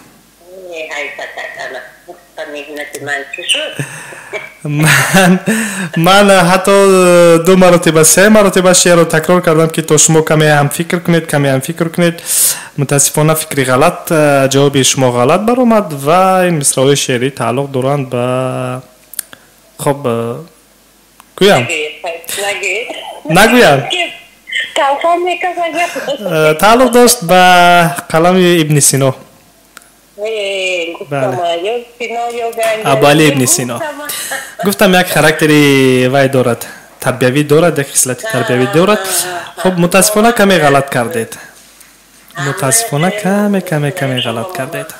Speaker 3: Ман ҳатто ду маротиба, се маротиба шеърро такрор кардам, ки то шумо каме ҳам фикр кунед, каме ҳам фикр кунед. Мутаассифона, фикри ғалат, ҷавоби шумо ғалат баромад ва ин мисраҳои шеърӣ тааллуқ доранд ба, хоб, гӯям, нагӯям, тааллуқ дошт ба қалами Ибни Сино, Абуали ибни Сино. Гуфтам, як характери вай дорад, тарбиявӣ дорад, як хислати тарбиявӣ дорад. Хуб, мутаассифона, каме ғалат кардед, мутаассифона, каме каме каме ғалат кардед.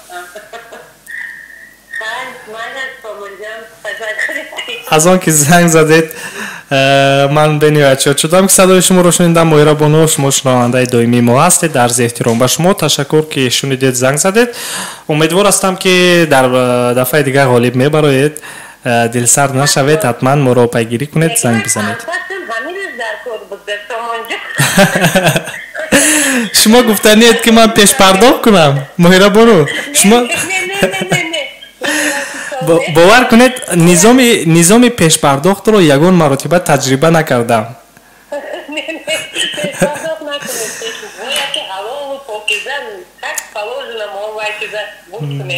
Speaker 3: Аз он ки занг задед, ман бениҳоят шод шудам, ки садои шуморо шунидам. Моҳирабону, шумо шунавандаи доимии мо ҳастед, арзи эҳтиром ба шумо. Ташаккур, ки шунидед, занг задед. Умедвор ҳастам, ки дар дафъаи дигар ғолиб мебароед. Дилсард нашавед, ҳатман моро пайгирӣ кунед, занг бизанед. Шумо гуфтаниед, ки ман пешпардохт кунам, Моҳирабону? Шумо бовар кунед, низоми пешпардохтро ягон маротиба таҷриба накардам.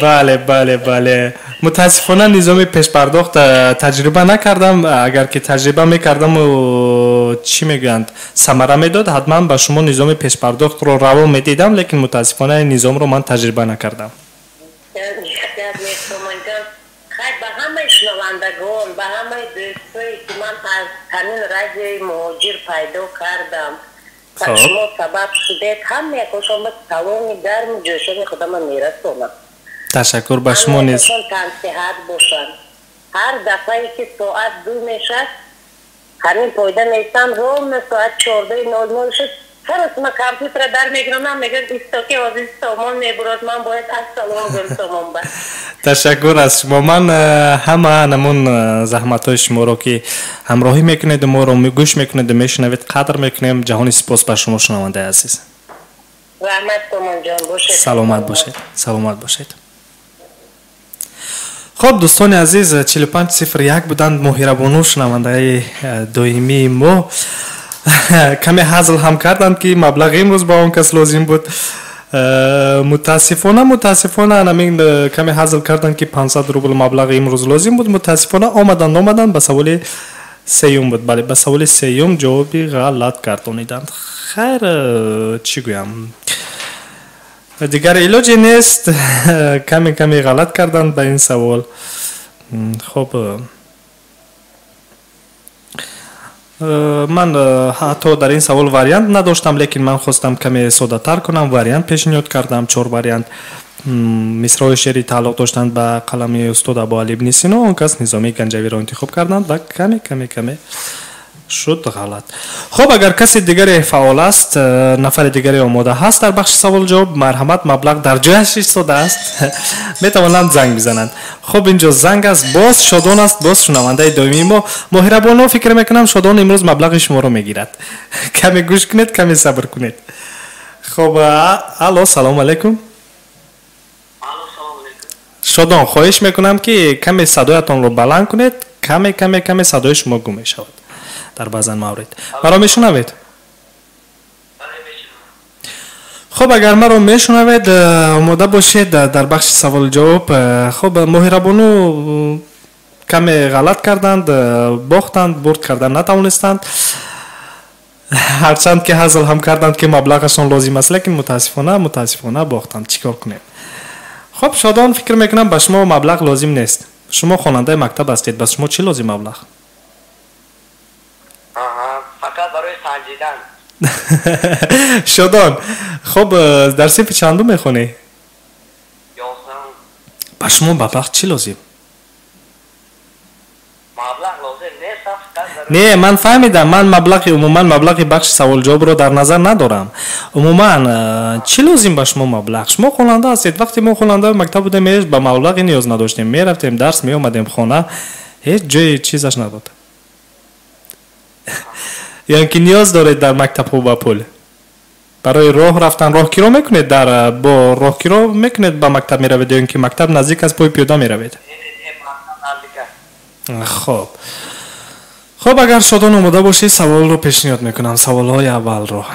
Speaker 3: Бале, бале, бале, мутаассифона, низоми пешпардохт таҷриба накардам. Агар ки таҷриба мекардаму, чӣ мегӯянд, самара медод, ҳатман ба шумо низоми пешпардохтро раво медидам, лекин мутаассифона, ин низомро ман таҷриба накардам.
Speaker 10: Ба ҳамаи шунавандагон, ба ҳамаи дӯстое, ки ман аз ҳамин радиои Муҳоҷир пайдо кардам, шумо сабаб шудед, ҳамаякошон ба саломи гарму ҷӯшони худама мерасонам.
Speaker 3: Ташаккур ба шумо низ.
Speaker 10: Тансиҳат бошанд. Ҳар дафъае ки соат 2 мешавад, ҳамин пойда меистам, ровно соат 14:00 шуд, ма компютера дар мегирам, мегӯям, истоки ҳозир Сомон мебурад, ман бояд ассалом гӯям Сомон ба.
Speaker 3: Ташаккур аз шумо. Ман ҳама намун заҳматҳои шуморо, ки ҳамроҳӣ мекунеду моро гӯш мекунеду мешунавед, қадр мекунем. Ҷаҳони сипос ба шумо, шунавандаи азиз.
Speaker 10: Раҳмат, Сомонҷон, бошед.
Speaker 3: Саломат бошед, саломат бошед. Хуб, дӯстони азиз, 4501 буданд Моҳирабону, шунавандаи доимии мо. Каме ҳазл ҳам карданд, ки маблағи имрӯз ба он кас лозим буд. Мутаассифона ҳамин каме ҳазл карданд, ки 500 рубл маблағи имрӯз лозим буд. Мутаассифона омаданд ба саволи сеюм буд. Бале, ба саволи сеюм ҷавоби ғалат гардониданд. Хайр, чӣ гӯям, дигар илоҷе нест. Каме каме ғалат карданд ба ин савол. Хуб, ман ҳатто дар ин савол вариант надоштам, лекин ман хостам каме соддатар кунам, вариант пешниҳод кардам, чор вариант. Мисраҳои шеърӣ тааллуқ доштанд ба қалами устод Абуалӣ ибни Сино, он кас Низомии Ганҷавиро интихоб карданд ва каме каме каме шуд ғалат. Хуб, агар каси дигаре фаъол аст, нафари дигаре омода ҳаст дар бахши савол ҷавоб, марҳамат, маблағ дар ҷояш истодааст, метавонанд занг бизананд. Хуб, инҷо занг аст, боз Шодон аст, боз шунавандаи доимии мо. Моҳирабоно, фикр мекунам, Шодон имрӯз маблағи шуморо мегирад. Каме гӯш кунед, каме сабр кунед. Хуб, алло, салому алайкум. Шодон, хоҳиш мекунам, ки каме садоятонро баланд кунед, каме каме каме садои шумо гум мешавад дар баъзан маврид. Маро мешунавед? Хуб, агар маро мешунавед, омода бошед дар бахши савол ҷавоб. Хуб, Моҳирабону каме ғалат карданд, бохтанд, бурд кардан натавонистанд. Ҳарчанд ки ҳазл ҳам карданд, ки маблағашон лозим аст, лекин мутаассифона бохтанд. Чӣ кор кунем? Хуб, Шодон, фикр мекунам, ба шумо маблағ лозим нест. Шумо хонандаи мактаб ҳастед, ба шумо чӣ лозим маблағ?
Speaker 11: Фақат барои санҷидан.
Speaker 3: Шодон, хуб, дар синфи чандум мехонӣ?
Speaker 11: 11.
Speaker 3: Ба шумо маблағ чӣ лозим?
Speaker 11: Маблағ лозим нест, фақат
Speaker 3: Не, ман фаҳмидам, ман маблағи умуман, маблағи бахши саволҷавобро дар назар надорам. Умуман, чӣ лозим ба шумо маблағ? Шумо хонанда ҳастед. Вақте мо хонандаи мактаб будем, ҳеҷ ба маблағе ниёз надоштем. Мерафтем дарс, меомадем хона, ҳеҷ ҷои чизаш набуд. Ё ин ки ниёз доред дар мактабҳо ба пул? Барои роҳ рафтан роҳкиро мекунед, дар бо роҳкиро мекунед ба мактаб меравед, ё ин ки мактаб наздик аст, пои пиёда меравед? Хуб, агар Шодон омода бошед, саволро пешниҳод мекунам, саволҳои аввалро.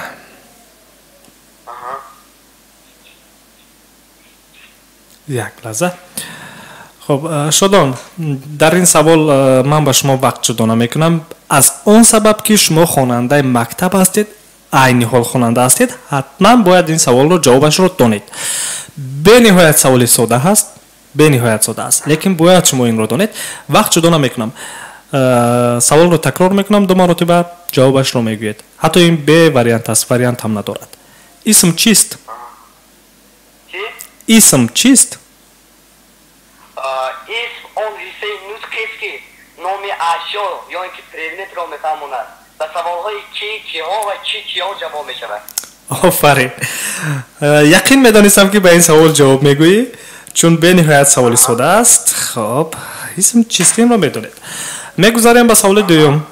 Speaker 3: Як лаҳза. Хуб, Шодон, дар ин савол ман ба шумо вақт ҷудо намекунам, аз он сабаб ки шумо хонандаи мактаб ҳастед, айни ҳол хонанда ҳастед, ҳатман бояд ин саволро ҷавобашро донед. Бениҳоят саволи сода ҳаст, бениҳоят сода аст, лекин бояд шумо инро донед. Вақт ҷудо намекунам. Саволро такрор мекунам ду маротиба, ҷавобашро мегӯед. Ҳатто ин бе вариант аст, вариант ҳам надорад. Исм чист? Исм чист?
Speaker 11: Исм он ҳиссаи нутқест, ки номи ашё ё ин ки предметро мефаҳмонад. Ба саволҳои ки, киҳо ва чӣ, чиҳо ҷавоб мешавад.
Speaker 3: Офарин. Яқин медонистам, ки ба ин савол ҷавоб мегӯӣ, чун бениҳоят саволи сода аст. Хуб, исм чист, инро медонед. Мегузарем ба саволи дуюм.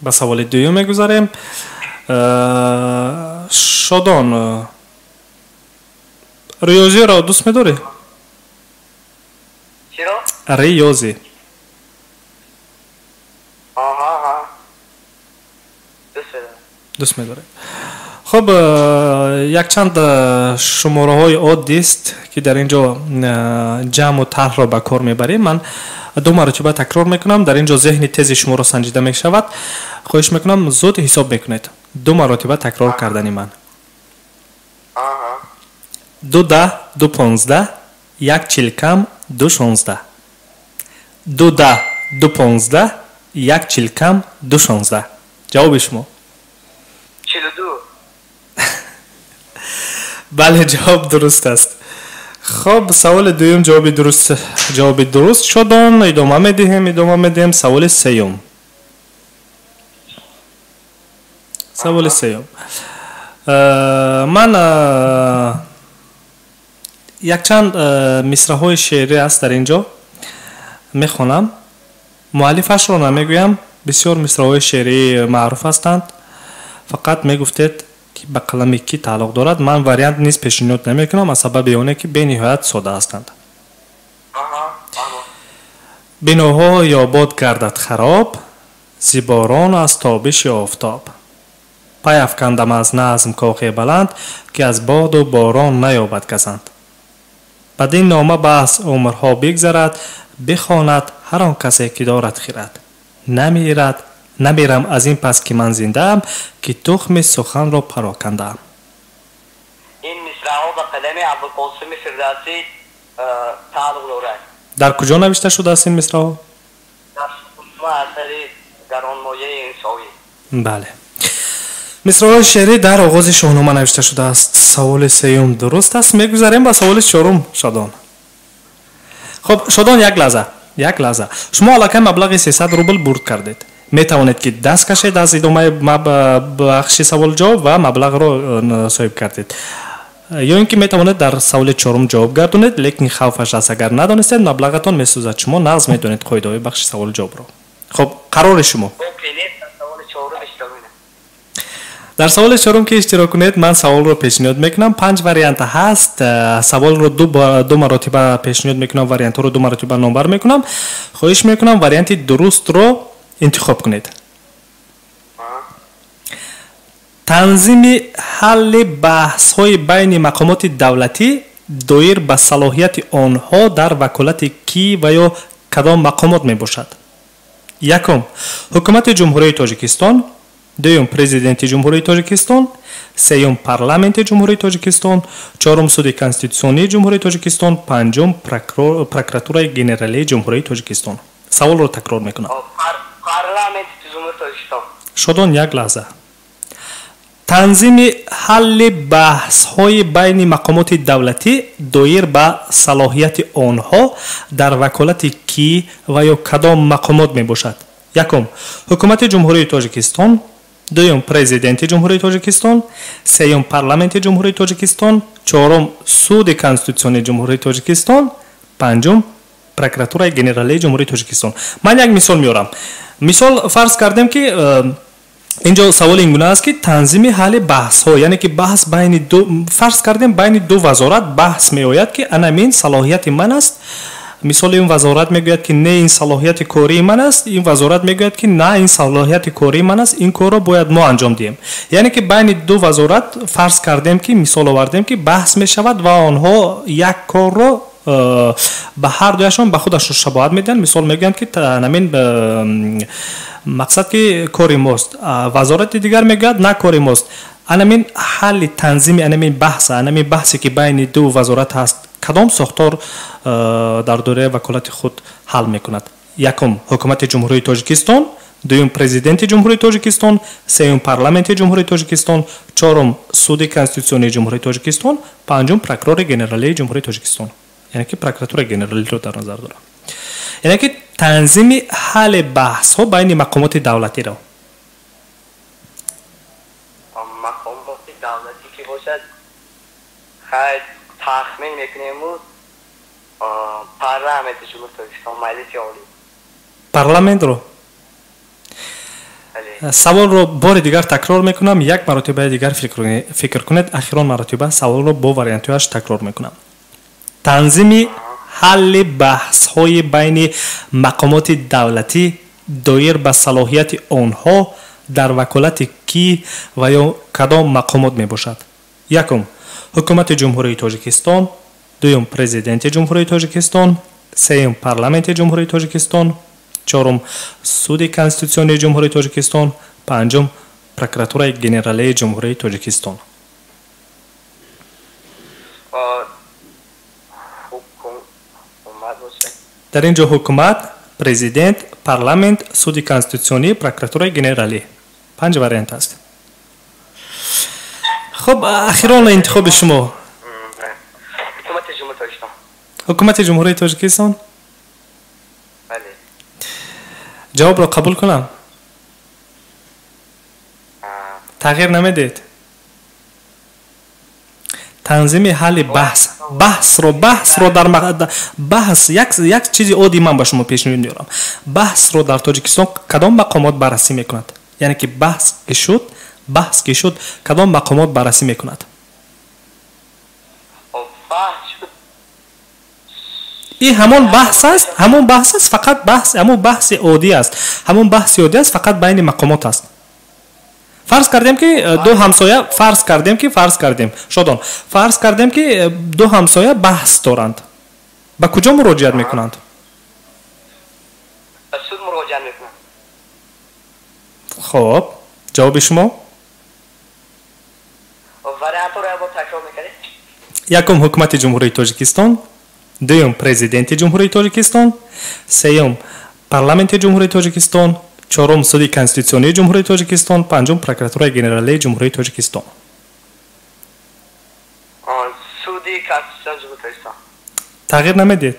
Speaker 3: Ба саволи дуюм мегузарем. Шодон, риёзиро дӯст медорӣ?
Speaker 11: Чиро?
Speaker 3: Риёзӣ.
Speaker 11: Аҳа. Дӯст медорам.
Speaker 3: Дӯст медоред. Хуб, якчанд шумораҳои оддист, ки дар ин ҷо ҷамъу тарҳро ба кор мебарем. Ман ду маротиба такрор мекунам, дар ин ҷо зеҳни тези шуморо санҷида мешавад. Хоҳиш мекунам, зуд ҳисоб мекунед. Ду маротиба такрор кардани ман. 2 10, 2 15, 1 40 кам, 2 16. 2 10, 2 15, 1 40 кам, 2 16. Ҷавоби шумо?
Speaker 11: 42.
Speaker 3: Бале, ҷавоб дуруст аст. Хуб, саволи дуюм ҷавоби дуруст шудон. Идома медиҳем, идома медиҳем. Саволи сеюм. Саволи сеюм. Ман якчанд мисраҳои шеърӣ аст дар ин ҷо мехонам. Муаллифашро намегӯям, бисёр мисраҳои шеърии маъруф ҳастанд. Фақат мегуфтед, ки ба қалами кӣ тааллуқ дорад. Ман вариант низ пешниҳод намекунам, аз сабаби оне ки бениҳоят сода ҳастанд. Биноҳо ёбод гардад хароб, зи борон аз тобиши офтоб. Пай афкандам аз назм кохи баланд, ки аз боду борон наёбад газанд. Бадин нома баҳс умрҳо бигзарад, бихонад ҳар он касе ки дорад хирад. Намирад, намирам аз ин пас ки ман зиндаам, ки тухми суханро парокандаам.
Speaker 11: Ин мисраъҳо ба қалами Абулқосими Фирдавсӣ тааллуқ дорад.
Speaker 3: Дар куҷо навишта шудааст ин мисраъҳо?
Speaker 11: Дар Шоҳнома, асари гаронмояи инсоӣ.
Speaker 3: Бале. Мисраъҳои шеърӣ дар оғози Шоҳнома навишта шудааст. Саволи сеюм дуруст аст. Мегузарем ба саволи чорум, Шодон. Хуб, Шодон, як лаҳза, як лаҳза. Шумо аллакай маблағи 300 рубл бурд кардед. Метавонед ки даст кашед аз идомаи бахши савол-ҷавоб ва маблағро соҳиб кардед. Ё ин ки метавонед дар саволи чорум ҷавоб гардонед, лекин хавфаш аст, агар надонистед, маблағатон месӯзад. Шумо нағз медонед қоидаҳои бахши савол-ҷавобро. Хуб, қарори шумо. Дар саволи чорум ки иштирок кунед, ман саволро пешниҳод мекунам. Панҷ вариант ҳаст. Саволро ду маротиба пешниҳод мекунам, вариантҳоро ду маротиба номбар мекунам. Хоҳиш мекунам, варианти дурустро интихоб кунед. Танзими ҳалли баҳсҳои байни мақомоти давлатӣ доир ба салоҳияти онҳо дар ваколати кӣ ва ё кадом мақомот мебошад? Якум, Ҳукумати Ҷумҳурии Тоҷикистон, дуюм, Президенти Ҷумҳурии Тоҷикистон, сеюм, Парламенти Ҷумҳурии Тоҷикистон, чорум, Суди Конститутсионии Ҷумҳурии Тоҷикистон, панҷум, Прокуратураи Генералии Ҷумҳурии Тоҷикистон. Саволро такрор мекунам.
Speaker 11: Парламенти Ҷумҳурии Тоҷикистон.
Speaker 3: Шодон, як лаҳза. Танзими ҳалли баҳсҳои байни мақомоти давлатӣ доир ба салоҳияти онҳо дар ваколати кӣ ва ё кадом мақомот мебошад? Якум, Ҳукумати Ҷумҳурии Тоҷикистон, дуюм, Президенти Ҷумҳурии Тоҷикистон, сеюм, Парламенти Ҷумҳурии Тоҷикистон, чорум, Суди Конститутсионии Ҷумҳурии Тоҷикистон, панҷум, Прокуратураи Генералии Ҷумҳурии Тоҷикистон. Ман як мисол меорам. Мисол, фарз кардем ки инҷо савол ин гуна аст, ки танзими ҳалли баҳсҳо, яъне ки баҳс байни ду, фарз кардем, байни ду вазорат баҳс меояд, ки анамин салоҳияти ман аст. Мисол, ин вазорат мегӯяд, ки не, ин салоҳияти кории ман аст, ин вазорат мегӯяд, ки на, ин салоҳияти кории ман аст, ин корро бояд мо анҷом диҳем. Яъне ки байни ду вазорат, фарз кардем ки мисол овардем, ки баҳс мешавад ва онҳо як корро ба ҳар дуяшон ба худашон шабоҳат медиҳанд. Мисол, мегӯянд, ки намин мақсад ки кори мост, вазорати дигар мегӯяд, на, кори мост. Анамин ҳалли танзими анамин баҳса, анамин баҳсе ки байни ду вазорат ҳаст, кадом сохтор дар доираи ваколати худ ҳал мекунад? Якум, Ҳукумати Ҷумҳурии Тоҷикистон, дуюм, Президенти Ҷумҳурии Тоҷикистон, сеюм, Парламенти Ҷумҳурии Тоҷикистон, чорум, Суди Конститутсионии Ҷумҳурии Тоҷикистон, панҷум, Прокурори Генералии Ҷумҳурии Тоҷикистон. Яъне ки Прокуратураи Генералиро дар назар дорам. Яъне ки танзими ҳалли баҳсҳо байни мақомоти давлатиро.
Speaker 11: Мақомоти давлатӣ ки бошад, хайр, тахмин мекунему, Парламенти Ҷумҳурии Тоҷикистон, Маҷлиси Олӣ.
Speaker 3: Парламентро. Саволро бори дигар такрор мекунам, як маротибаи дигар фикр кунед. Ахирон маротиба саволро бо вариантҳояш такрор мекунам. Танзими ҳалли баҳсҳои байни мақомоти давлатӣ доир ба салоҳияти онҳо дар ваколати кӣ ва ё кадом мақомот мебошад? Якум, Ҳукумати Ҷумҳурии Тоҷикистон, дуюм, Президенти Ҷумҳурии Тоҷикистон, сеюм, Парламенти Ҷумҳурии Тоҷикистон, чорум, Суди Конститутсионии Ҷумҳурии Тоҷикистон, панҷум, Прокуратураи Генералии Ҷумҳурии Тоҷикистон. Дар ин ҷо ҳукумат, президент, парламент, Суди Конститутсионӣ, Прокуратураи Генералӣ, панҷ вариант аст. Хуб, ахирон интихоби шумо. Ҳукумати Ҷумҳурии Тоҷикистон. Ҷавобро қабул кунам? Тағйир намедиҳед? Танзими ҳалли баҳс, баҳсро дар баҳс, як чизи оддӣ ман ба шумо пешниҳод меорам. Баҳсро дар Тоҷикистон кадом мақомот баррасӣ мекунад? Яъне ки баҳс ки шуд, кадом мақомот баррасӣ мекунад? Ин ҳамон баҳс аст, ҳамон баҳс аст, фақат баҳс, ҳамон баҳси оддӣ аст. Ҳамон баҳси оддӣ аст, фақат байни мақомот аст. Фарз кардем ки ду ҳамсоя, фарз кардем ки, фарз кардем, Шодон, фарз кардем ки ду ҳамсоя баҳс доранд. Ба куҷо муроҷиат мекунанд?
Speaker 11: Ба суд муроҷиат мекунанд.
Speaker 3: Хоб, ҷавоби шумо?
Speaker 11: Вариантҳоро як бор такрор мекардед?
Speaker 3: Якум, ҳукумати Ҷумҳурии Тоҷикистон, дуюм, президенти Ҷумҳурии Тоҷикистон, сеюм, парламенти Ҷумҳурии Тоҷикистон, чорум, суди конститутсионии Ҷумҳурии Тоҷикистон, панҷум, прокуратураи генералии Ҷумҳурии Тоҷикистон.
Speaker 11: Суди конститутсионии Ҷумҳурии Тоҷикистон.
Speaker 3: Тағйир намедиҳед?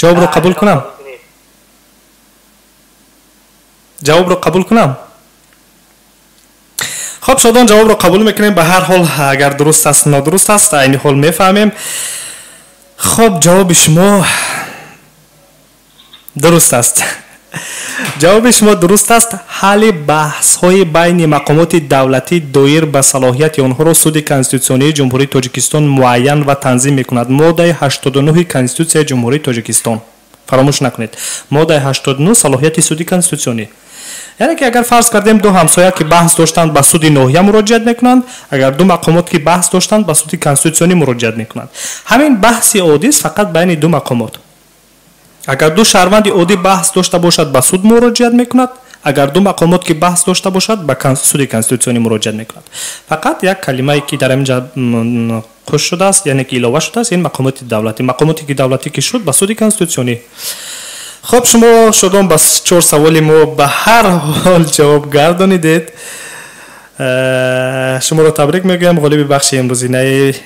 Speaker 3: Ҷавобро қабул кунам? Ҷавобро қабул кунам? Хоб, Шодон, ҷавобро қабул мекунем. Ба ҳар ҳол, агар дуруст аст, нодуруст аст, айни ҳол мефаҳмем. Хоб, ҷавоби шумо дуруст аст. Ҷавоби шумо дуруст аст. Ҳалли баҳсҳои байни мақомоти давлатӣ доир ба салоҳияти онҳоро Суди Конститутсионии Ҷумҳурии Тоҷикистон муайян ва танзим мекунад. Моддаи 89 Конститутсияи Ҷумҳурии Тоҷикистон. Фаромӯш накунед. Моддаи 89 салоҳияти Суди Конститутсионӣ. Яъне ки агар фарз кардем ду ҳамсоя ки баҳс доштанд, ба суди ноҳия муроҷиат мекунанд, агар ду мақомот ки баҳс доштанд, ба суди конститутсионӣ муроҷиат мекунанд. Ҳамин баҳси оддист фақат байни ду мақомот. Агар ду шаҳрванди оддӣ баҳс дошта бошад, ба суд муроҷиат мекунад, агар ду мақомот ки баҳс дошта бошад, ба суди конститутсионӣ муроҷиат мекунад. Фақат як калимае ки дар ҳаминҷа қӯш шудааст, яъне ки илова шудааст, ин мақомоти давлатӣ. Мақомоте ки давлатӣ ки шуд, ба суди конститутсионӣ. Хоб, шумо, Шодон, ба чор саволи мо ба ҳар ҳол ҷавоб гардонидед. Шуморо табрик мегӯям, ғолиби бахши имрӯзинаи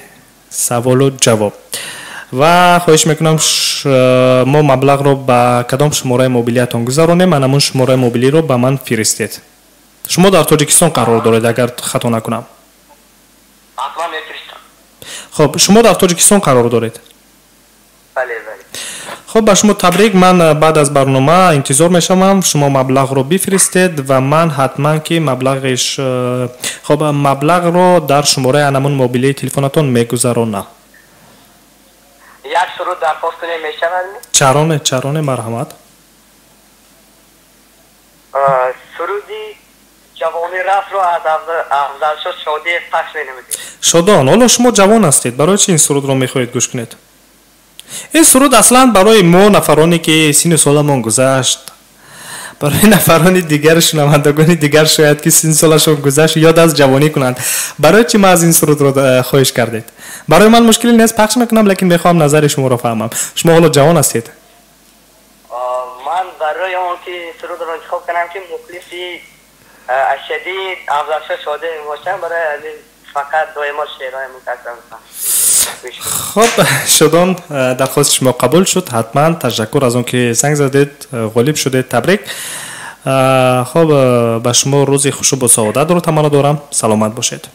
Speaker 3: саволу ҷавоб. Ва хоҳиш мекунам, мо маблағро ба кадом шумораи мобилиятон гузаронем, ан ҳамун шумораи мобилиро ба ман фиристед. Шумо дар Тоҷикистон қарор доред, агар хато накунам.
Speaker 11: Ҳатман мефиристам.
Speaker 3: Хоб, шумо дар Тоҷикистон қарор доред?
Speaker 11: Бале, бале.
Speaker 3: Хоб, ба шумо табрик. Ман баъд аз барнома интизор мешавам, шумо маблағро бифиристед ва ман ҳатман ки маблағиш, хоб, маблағро дар шумораи анамун мобилии телефонатон мегузаронам.
Speaker 11: Як суруд дархост кунем, мешавад?
Speaker 3: Чароне, чароне, марҳамат.
Speaker 11: Суруди ҷавони рафтро аз Афзалшо Шодиев пахш менамудед.
Speaker 3: Шодон, ҳоло шумо ҷавон ҳастед, барои чи ин сурудро мехоҳед гӯш кунед? Ин суруд аслан барои мо нафароне ки синну соламон гузашт, барои нафарони дигар, шунавандагони дигар шояд ки синну солашон гузашт, ёд аз ҷавонӣ кунанд. Барои чи ма аз ин сурудро хоҳиш кардед? Барои ман мушкиле нест, пахш мекунам, лекин мехоҳам назари шуморо фаҳмам. Шумо ҳоло ҷавон ҳастед.
Speaker 11: Ман барои он ки сурудро интихоб кунам ки мухлиси ашадии Афзалшо Шодиев мебошам, барои аз ин фақат доимо шеърҳои мутаъассир мекунам.
Speaker 3: Хоб, Шодон, дархости шумо қабул шуд. Ҳатман ташаккур аз он ки занг задед, ғолиб шудед, табрик. Хоб, ба шумо рӯзи хушу босаодатро таманно дорам. Саломат бошед.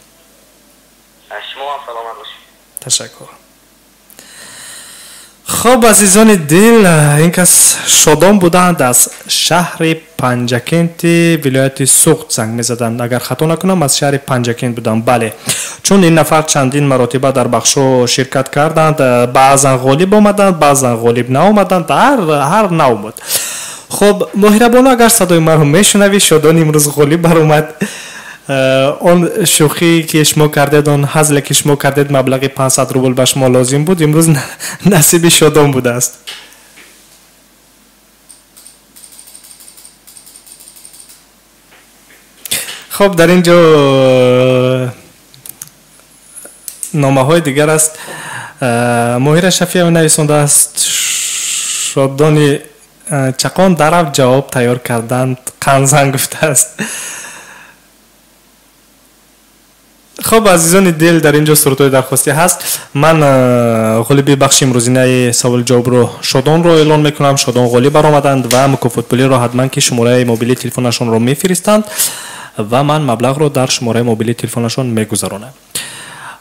Speaker 11: Шумо ҳам саломат бошед.
Speaker 3: Ташаккур. Хоб, азизони дил, ин кас Шодон буданд, аз шаҳри Панҷакенти вилояти Суғд занг мезаданд. Агар хато накунам, аз шаҳри Панҷакент буданд. Бале, чун ин нафар чандин маротиба дар бахшҳо ширкат карданд, баъзан ғолиб омаданд, баъзан ғолиб наомаданд, ҳар нав буд. Хоб, Моҳирабону, агар садои маро мешунавӣ, Шодон имрӯз ғолиб баромад. Он шӯхие ки шумо кардед, он ҳазле ки шумо кардед, маблағи 500 рубл ба шумо лозим буд, имрӯз насиби Шодон будааст. Хоб, дар ин ҷо номаҳои дигар аст. Моҳира Шафиева нависондааст: Шодони чақон дарав ҷавоб тайёр карданд, қанзан гуфтааст. Хоб, азизони дил, дар ин ҷо сурудҳои дархостӣ ҳаст. Ман ғолиби бахши имрӯзинаи савол ҷавобро Шодонро эълон мекунам. Шодон ғолиб баромаданд ва мукофотпулиро ҳатман ки шумораи мобилии телефонашонро мефиристанд ва ман маблағро дар шумораи мобилии телефонашон мегузаронам.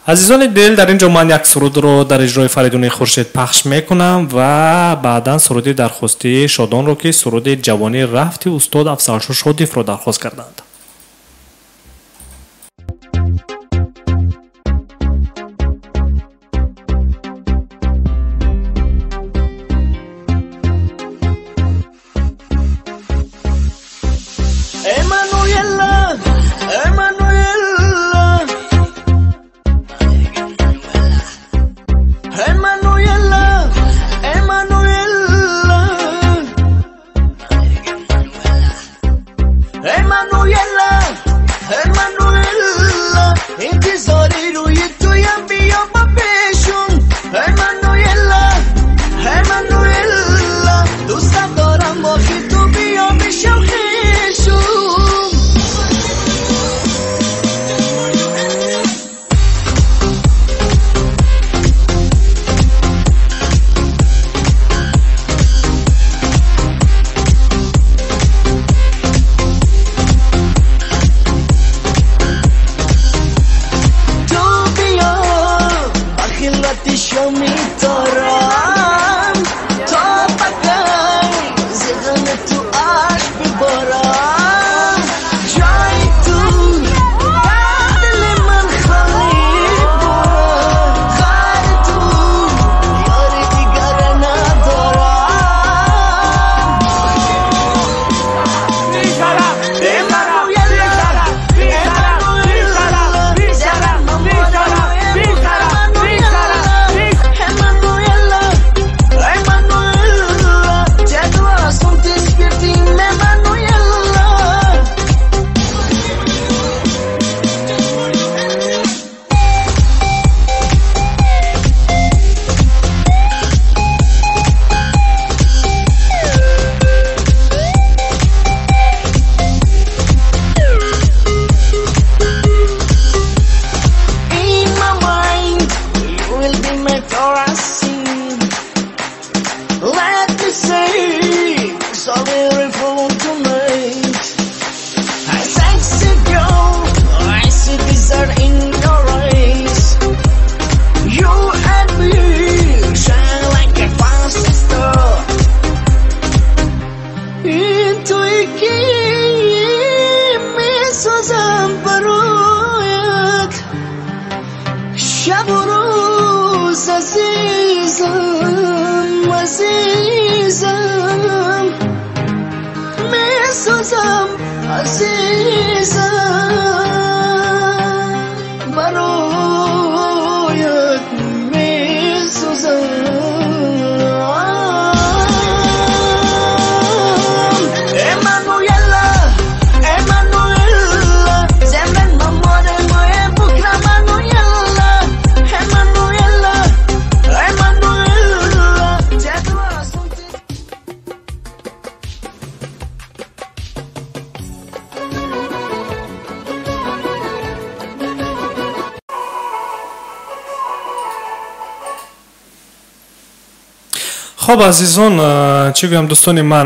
Speaker 3: Азизони дил, дар ин ҷо ман як сурудро дар иҷрои Фаридуни Хуршед пахш мекунам ва баъдан суруди дархостии Шодонро, ки суруди ҷавонӣ рафти устод Афзалшо Шодиевро дархост карданд.
Speaker 2: قتی شمی تارم تا بگای زغم تو عشق ببارم جای تو در دل من خالی بود غیر تو یار دیگر ندارم Let me say, so beautiful tonight. A sexy girl, I see desire in your eyes. You and me shine like a fast star. Into میسازم برایت شب و روز عزیزم عزیزم میسازم عزیزم برایت میسازم Emanuela, Emanuela, zemen mamore moje bukra Manuela, Emanuela, Emanuela,
Speaker 3: Хоб, азизон, чӣ гӯям, дӯстони ман.